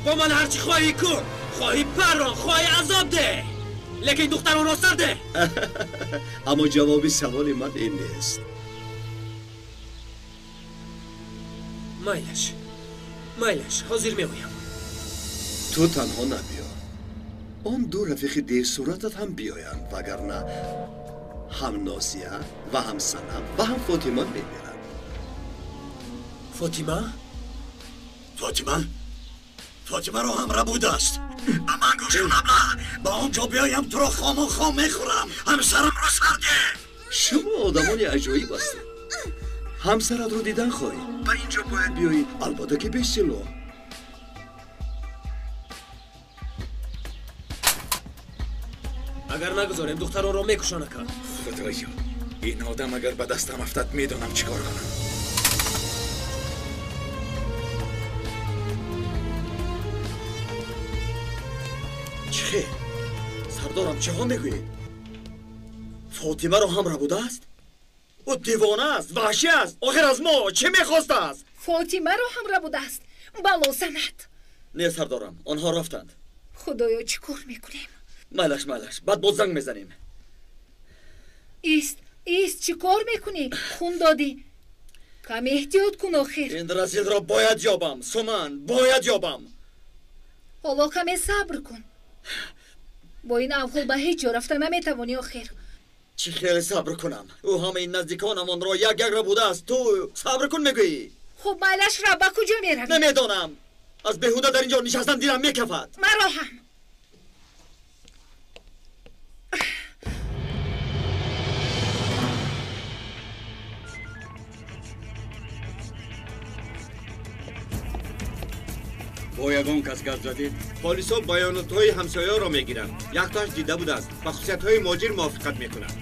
Бо ман ҳар чӣ хоҳӣ кун! Хоҳӣ паррон, хоҳӣ азоб деҳ! Лекин духтаронро сарде! Аммо ҷавоби саволи ман ин нест. Майлаш, майлаш, ҳозир меоям. Ту танҳо набиё. Он ду рафиқи девсуратат ҳам биёянд, вагарна ҳам Нозия ва ҳам Санам ва ҳам Фотима мемиранд. Фотима? Фотима? Фотимаро ҳам рабудааст. Ба ман гӯш кун, абла. Ба он ҷо биёям, туро хому хом мехӯрам. Ҳамсарамро сар деҳ. Шумо одамони аҷоиб ҳастед. Ҳамсаратро дидан хоҳӣ, ба ин ҷо бояд биёӣ, албатта ки бесилоҳ. Агар нагузорем, духтаронро мекушон, ака. Худоё, ин одам агар ба дастам афтад, медонам чӣ кор кунам. Чӣ хел? Сардорам, чиҳо мегӯед? Фотимаро ҳам рабудааст? Ӯ девона аст, ваҳшӣ аст. Охир аз мо чӣ мехостааст? Фотимаро ҳам рабудааст. Бало занад. Не, сардорам, онҳо рафтанд. Худоё, чӣ кор мекунем? Майлаш, майлаш, баъд боз занг мезанем. Ист, ист, чӣ кор мекунӣ? Хун додӣ. Каме эҳтиёт кун охир. Ин расидро бояд ёбам, Суман, бояд ёбам. Ҳоло каме сабр кун. Бо ин аҳвол ба ҳеҷ ҷо рафта наметавонӣ охир. Чӣ хеле сабр кунам? Ӯ ҳамаи наздиконамонро як як рабудааст. Ту сабр кун мегӯӣ? Хуб, майлаш, ра, ба куҷо меравӣ? Намедонам. Аз беҳуда дар ин ҷо нишастан дилам мекафад. Маро ҳам. Бо ягон кас гап задед? Полисҳо баёнотҳои ҳамсояро мегиранд. Яктоаш дида будааст, ба хусусиятҳои муҳоҷир мувофиқат мекунад.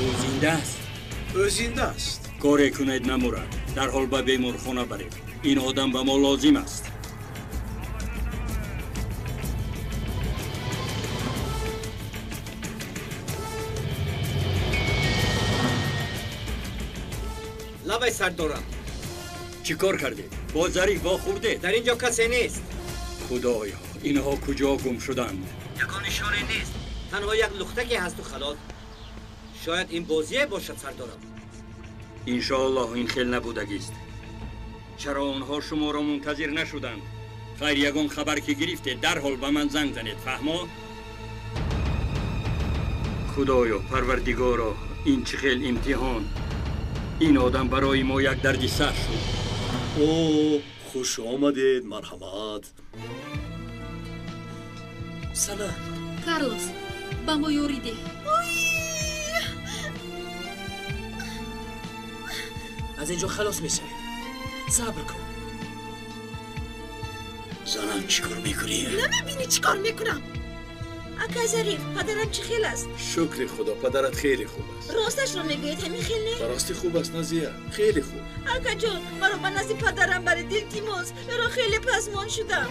Ӯ зинда аст? Ӯ зинда аст. Коре кунед намурад. Дарҳол ба беморхона баред. Ин одам ба мо лозим аст. Лабай, сардорам. Чӣ кор кардед? Бо Зариф вохӯрдед? Дар ин ҷо касе нест. Худоё, инҳо куҷо гум шуданд? Ягон нишоне нест. Танҳо як лухтаке ҳасту халос. Шояд ин бозие бошад, сардорам. Иншоаллоҳ ин хел набудагист. Чаро онҳо шуморо мунтазир нашуданд? Хайр, ягон хабар ки гирифтед, дарҳол ба ман занг занед, фаҳмо? Худоё, Парвардигоро, ин чӣ хел имтиҳон? Ин одам барои мо як дарди сар шуд. О, хуш омадед, марҳамат. Санам. Карлос, ба мо ёрӣ деҳ. Аз ин ҷо халос мешавем. Сабр кун. Занам, чӣ кор мекунӣ? Намебинӣ чӣ кор мекунам? Акай Зариф, падарам чӣ хел аст? Шукри Худо, падарат хеле хуб аст. Росташро мегӯед, ҳамин хел не? Ба ростӣ хуб аст, Нозия, хеле хуб. Акаҷон, маро ба назди падарам баред, илтимос. Ӯро хеле пасмон шудам.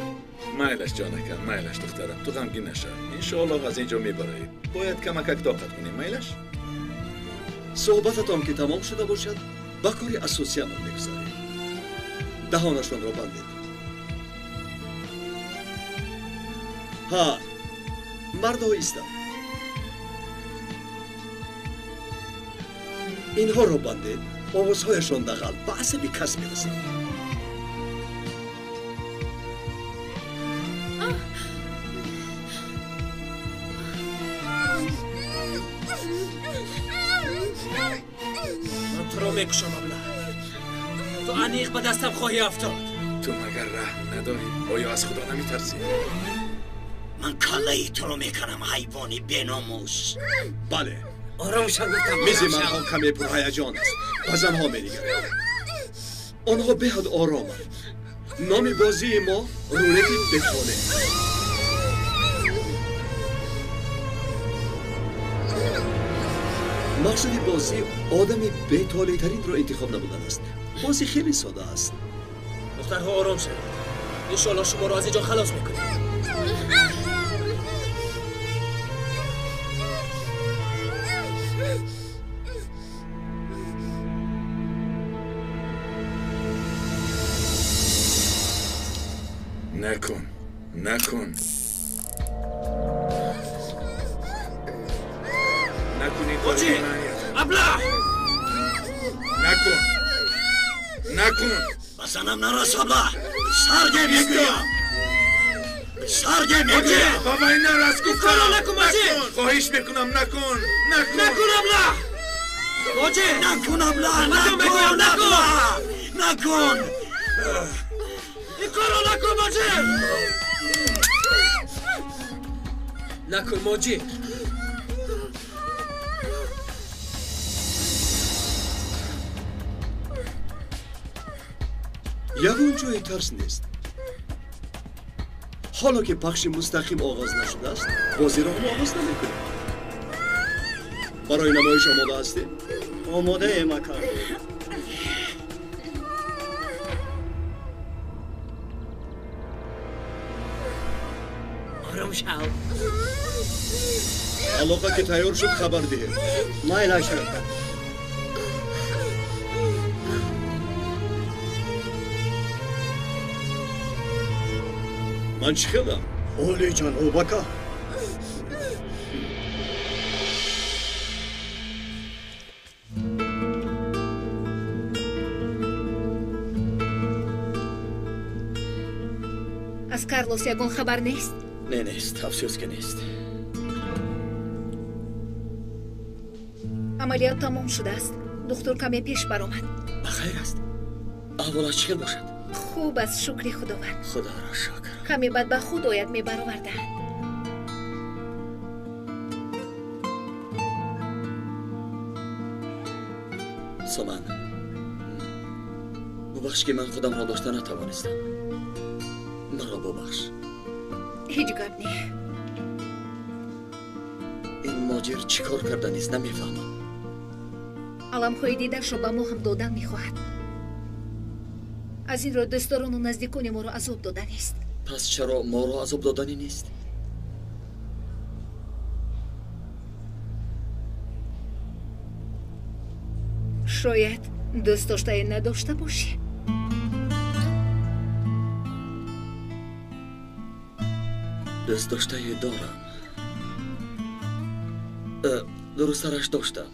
Майлаш, ҷонакам, майлаш, духтарам, ту ғамгин нашав. Иншоаллоҳ аз ин ҷо мебароӣ. Бояд камакак тоқат кунӣ, майлаш? Суҳбататон ки тамом шуда бошад, ба кори асосиямон мегузарем. Даҳонашонро бандед. Ҳа, мардҳо истанд. Инҳоро бандед, овозҳояшон дағал ба асаби кас мерасад. Ман туро мекушам, абла. Ту аниқ ба дастам хоҳӣ афтод. Ту магар раҳм надорӣ? Оё аз Худо намитарсӣ? Ман каллаи туро мекунам, ҳайвони беномус. Бале. Ором шав, гуфтам. Мизи мардҳо каме пурҳаяҷон аст. Ба занҳо менигарем. Онҳо беҳад ороманд. Номи бозии мо рулети бетолеъ. Мақсади бозӣ одами бетолеътаринро интихоб намудан аст. Бозӣ хеле сода аст. Духтарҳо, ором шавед. Иншоаллоҳ шуморо аз ин ҷо халос мекунем. Накун, накун. Накун ин кори Абла! Накун, накун. Ба занам нарас, абла! Сарде мегӯям! Сарде мегӯям! Ба вай нарас гуфтам! Накун, Моҷир! Хоҳиш мекунам, накун! Накун! Накун, абла! Моҷир! Накун, абла! Накун, абла! Накун! Ин корро накун, Моҷир! Накун, Моҷир! Ягон ҷои тарс нест. Ҳоло ки пахши мустақим оғоз нашудааст, бозиро ҳам оғоз намекунем. Барои намоиш омода ҳастем? Омодаем, ака. Ором шав. Алоқа ки тайёр шуд, хабар диҳед. Майлаш, ака. Ман чӣ хелам? Олиҷаноб, ака. Аз Карлос ягон хабар нест? Не, нест, афсӯс ки нест. Амалиёт тамом шудааст. Духтур каме пеш баромад. Ба хайр аст? Аҳволаш чӣ хел бошад? Хуб аст, шукри Худованд. Худоро шукр. Каме баъд ба худ ояд, мебаровардаанд. Соман, бубахш ки ман худамро дошта натавонистам. Маро бубахш. Ҳеҷ гап не. Ин моҷир чӣ кор карданист, намефаҳмам. Аламҳои дидашро ба мо ҳам додан мехоҳад. Аз ин рӯ дӯстдорону наздикони моро азоб доданист. Пас чаро моро азоб доданӣ нест? Шояд дӯстдоштае надошта бошӣ. Дӯстдоштае дорам. Дурусттараш доштам.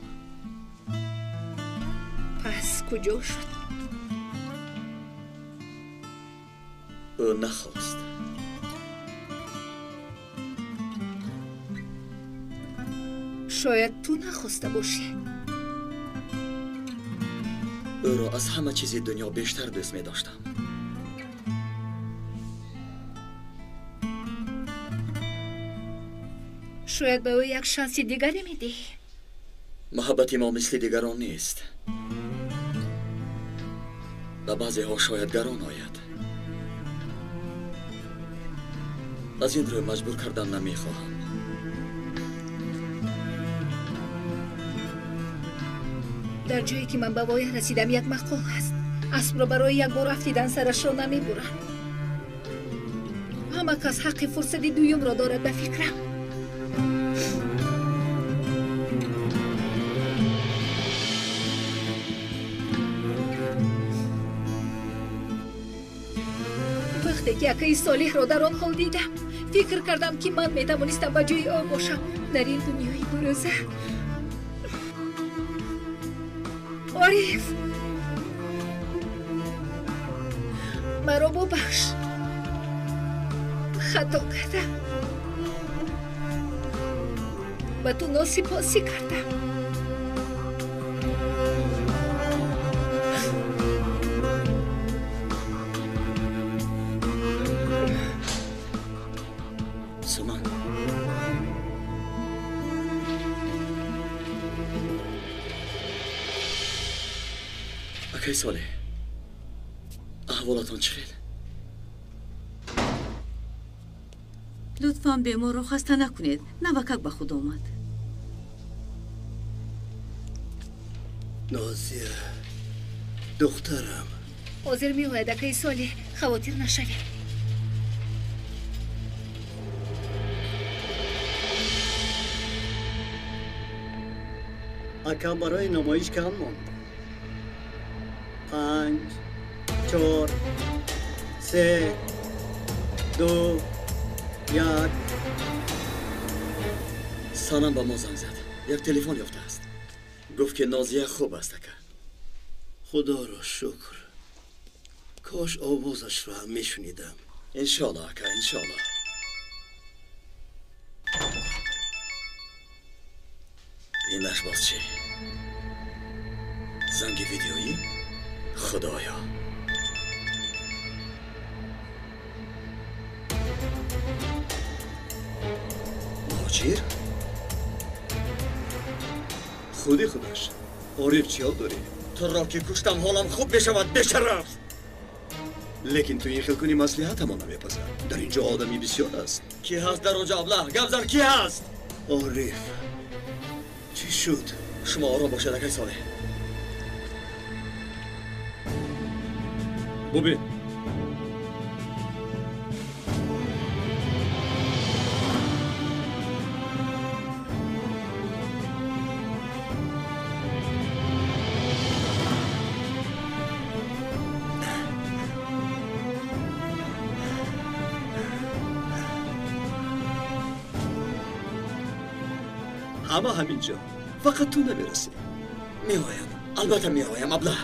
Пас куҷо шуд? Ӯ нахост. Шояд ту нахоста бошӣ. Ӯро аз ҳама чизи дунё бештар дӯст медоштам. Шояд ба ӯ як шанси дигаре медиҳӣ. Муҳаббати мо мисли дигарон нест. Ба баъзеҳо шояд гарон ояд. Аз ин рӯ маҷбур кардан намехоҳам. Дар ҷое ки ман ба воя расидам, як мақол ҳаст. Аспро барои як бор афтидан сарашро намебуранд. Ҳама кас ҳаққи фурсати дуюмро дорад, ба фикрам. Вақте ки акаи Солиҳро дар он ҳол дидам, фикр кардам, ки ман метавонистам ба ҷои ӯ бошам дар ин дунёи дурӯза. Ориф, маро бубахш. Хато кардам. Ба ту носипосӣ кардам. Суман, акай Солеҳ, аҳволатон чӣ хел? Лутфан беморро хаста накунед, навакак ба худ омад. Нозия, духтарам. Ҳозир меояд, акаи Солеҳ, хавотир нашавед. Ака, барои намоиш кам монд. 5, 4, 3, 2, 1. Санам ба мо занг зад. Як телефон ёфтааст. Гуфт ки Нозия хуб аст, ака. Худоро шукр. Кош овозашро ҳам мешунидам. Иншоалло ака, иншоалло. Инаш боз чӣ? Занги видеоӣ? Худоё. Муҳоҷир? Худи худаш. Ориф, чӣ ҳол дорӣ? Туро ки куштам ҳолам хуб мешавад, бешараф. Лекин ту ин хел кунӣ маслиҳатамон намепазад. Дар ин ҷо одами бисёр аст. Кӣ ҳаст дар онҷо, аблаҳ? Гап зан, кӣ ҳаст? Ориф, чӣ шуд? Шумо ором бошед, акай Солеҳ. Бубин. Ҳама ҳамин ҷо, фақат ту намерасӣ. Меоям, албатта меоям, аблаҳ.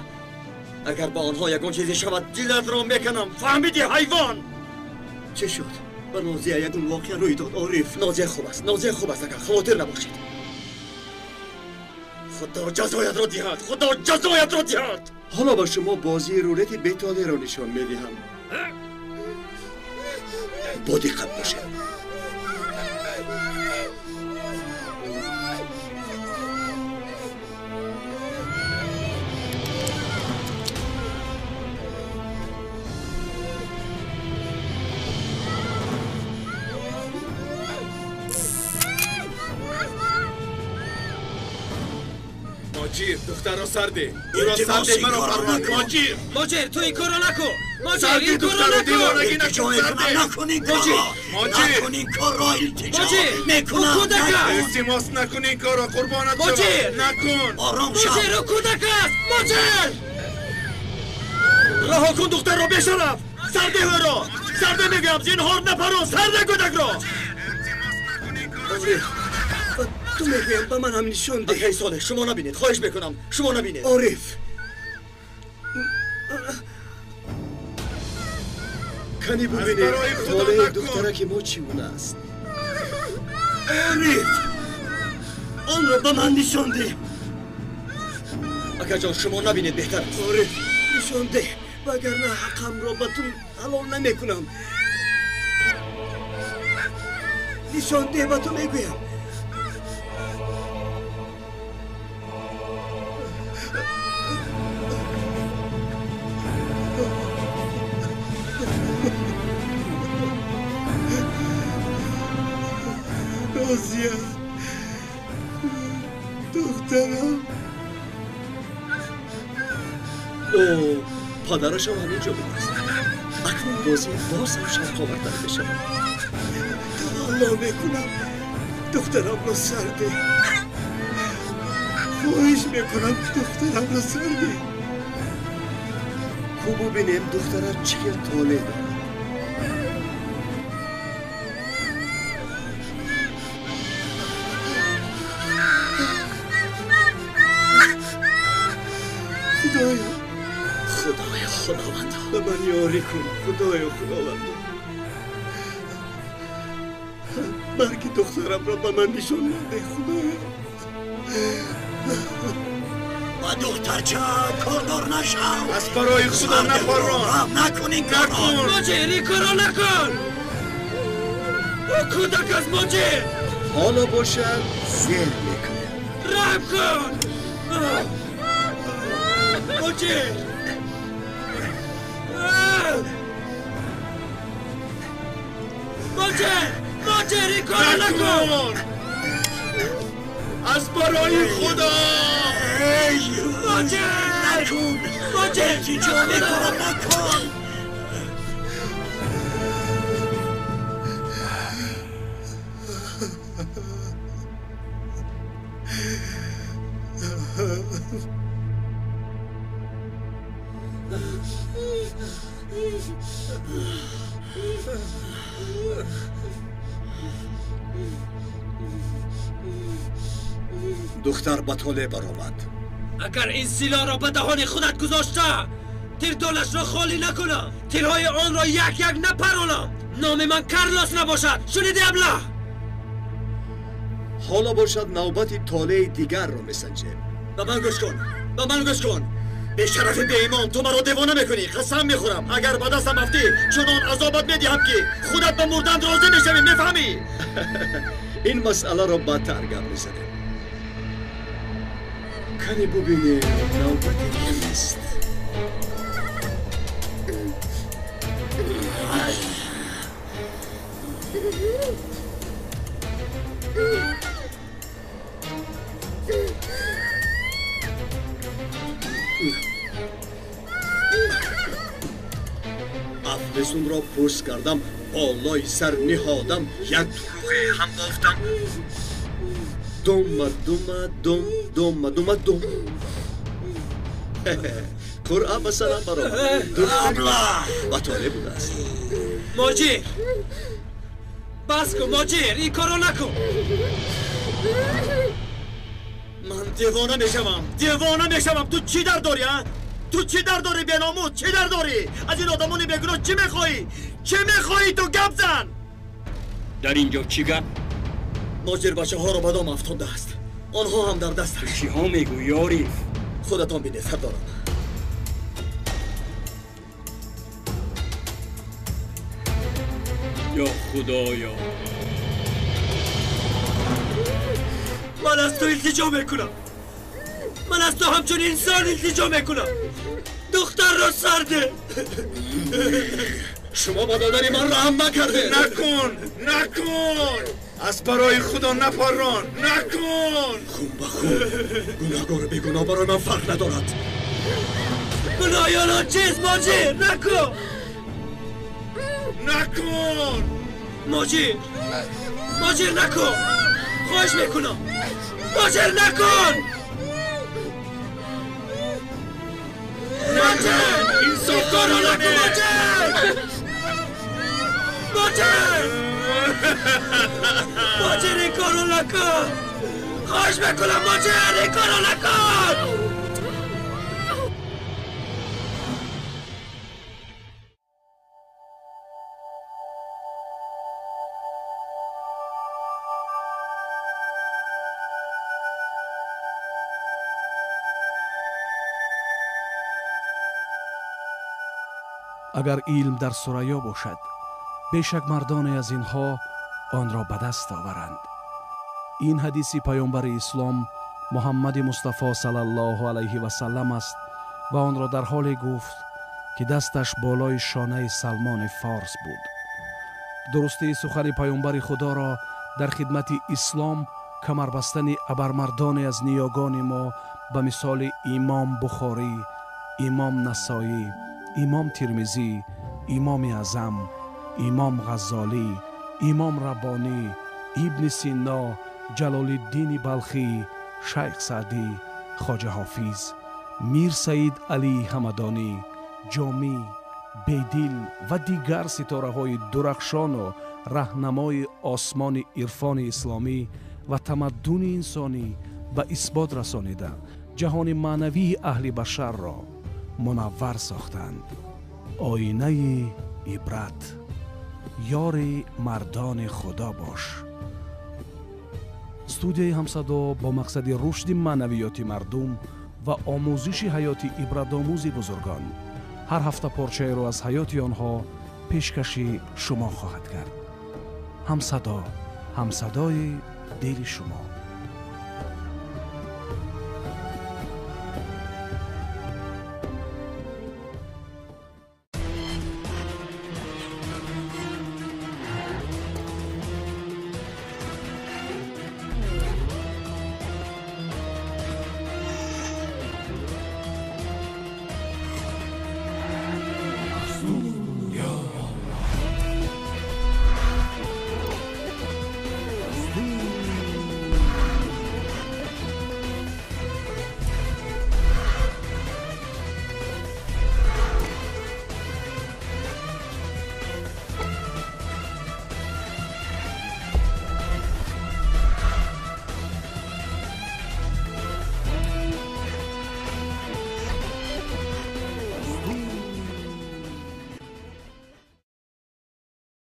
Агар ба онҳо ягон чизе шавад, дилатро меканам. Фаҳмидӣ, ҳайвон? Чӣ шуд? Ба Нозия ягон воқеа рӯй дод, Ориф? Нозия хуб аст, Нозия хуб аст, ака, хавотир набошед. Худо ҷазоятро диҳад, Худо ҷазоятро диҳад. Ҳоло ба шумо бозии рулети бетолеро нишон медиҳам. Бо диққат бошед. Моҷир, духтарро сарде. Ӯро сарде, маро парвон. Моҷир! Моҷир, ту ин корро накун. Моҷир, Сарди ин корро духтарро, накун. девонагӣ накун, сарде. Накун ин корро. Моҷир! Накун ин корро, илтиҷо. Моҷир! Мекунам. Ӯ кӯдак аст. Илтимос, накун ин корро, қурбонат шавам. Моҷир! Накун. Ором шав. Моҷир, ӯ кӯдак аст. Моҷир! Раҳо кун духтарро, бешараф. Сарде ӯро. Сарде мегӯям, зинҳор напарон, сарде кӯдакро. Ориф, ба ту мегӯям, ба ман ҳам нишон деҳ. Акай Солеҳ, шумо набинед, хоҳиш мекунам, шумо набинед. Ориф, Кани Аз бубинед, барои Худо толеи накун. духтараки мо чӣ гуна аст. Ориф, онро ба ман нишон деҳ. Акаҷон, шумо набинед, беҳтар аст. Ориф, нишон деҳ, вагарна ҳаққамро ба ту ҳалол намекунам. Нишон деҳ, ба ту мегӯям. Нозия, духтарам. О, падарашам ҳамин ҷо будааст. Акнун бозӣ боз ҳам шавқовартар мешавад. Тавалло мекунам, духтарамро сар деҳ. Хоҳиш мекунам, духтарамро сар деҳ. Ку бубинем, духтарат чӣ хел толеъ дорад. Худоё, Худоё, Худовандо. Ба ман ёрӣ кун, Худоё, Худовандо. Марги духтарамро ба ман нишон надеҳ, Худоё. Ба духтарча кордор нашав. Аз барои Худо напарон. Накун ин корро. Накун. Моҷир, ин корро накун. Ӯ кӯдак аст, Моҷир. Ҳоло бошад, зер мекунем. Раҳм кун. Моҷир! Моҷир! Моҷир, ин корро накун. Накун. Аз барои Худо. Моҷир! Накун. Моҷир! Илтиҷо мекунам, накун. Духтар ба толеъ баромад. Агар ин силоҳро ба даҳони худат гузошта, Тирдонашро холӣ накунам, тирҳои онро як-як напаронам, номи ман Карлос набошад. Шунидӣ, аблаҳ? Ҳоло бошад навбати толеи дигарро месанҷем. Ба ман гӯш кун, ба ман гӯш кун. Бешарафи беимон, ту маро девона мекунӣ. Қасам мехӯрам, агар ба дастам афтӣ, чунон азобат медиҳам, ки худат ба мурдан розӣ мешавӣ, мефаҳмӣ? Ин масъаларо баъдтар гап мезанем. Кане бубинем, навбати кист. Афлесунро пӯст кардам, болои сар ниҳодам, як дурӯғе ҳам бофтам. Дума дума дум, дума дума дум. Қуръа ба сарам баромад. Аблаҳ! Ба толе будааст. Моҷир! Бас кун, моҷир, ин корро накун. Ман девона мешавам, девона мешавам. Ту чӣ дар дорӣ, а? Ту чӣ дар дорӣ, беномус? Чӣ дар дорӣ? Аз ин одамони бегуноҳ чӣ мехоҳӣ? Чӣ мехоҳӣ ту? Гап зан! Дар ин ҷо чӣ гап? Моҷир бачаҳоро ба дом афтондааст. Онҳо ҳам дар дасташ. Чиҳо мегӯӣ, Ориф? Худатон бинед, сардорам. Ё Худоё! Ман аз ту илтиҷо мекунам. Ман аз ту ҳамчун инсон илтиҷо мекунам. Духтарро сар деҳ. Шумо ба додани ман раҳм накардед. Накун, накун! Аз барои Худо напаррон, накун! Хун ба хун, гунаҳгору бегуноҳ барои ман фарқ надорад. Гуноҳи онҳо чист, моҷир? Накун! Накун! Моҷир! Моҷир, накун! Хоҳиш мекунам! Моҷир, накун! Моҷир! Инсоф Корро накун, моҷир! Моҷир! Моҷир, ин корро накун! Хоҳиш мекунам, моҷир, ин корро накун! Агар илм дар Сурайё бошад, бешак мардоне аз инҳо онро ба даст оваранд. Ин ҳадиси паёмбари ислом Муҳаммади Мустафо саллаллоҳу алайҳи васаллам аст ва онро дар ҳоле гуфт, ки дасташ болои шонаи Салмони Форс буд. Дурустии сухани паёмбари Худоро дар хидмати ислом камарбастани абармардоне аз ниёгони мо ба мисоли Имом Бухорӣ, Имом Насоӣ, Имом Тирмизӣ, Имоми Аъзам, Имом Ғаззолӣ, Имом Раббонӣ, Ибни Сино, Ҷалолиддини Балхӣ, Шайх Саъдӣ, Хоҷа Ҳофиз, Мир Саид Алии Ҳамадонӣ, Ҷомӣ, Бедил ва дигар ситораҳои дурахшону раҳнамои осмони ирфони исломӣ ва тамаддуни инсонӣ ба исбот расонида ҷаҳони маънавии аҳли башарро мунаввар сохтанд. Оинаи ибрат, ёри мардони Худо бош. Студияи Ҳамсадо бо мақсади рушди маънавиёти мардум ва омӯзиши ҳаёти ибратомӯзи бузургон ҳар ҳафта порчаеро аз ҳаёти онҳо пешкаши шумо хоҳад кард. Ҳамсадо, ҳамсадои дили шумо.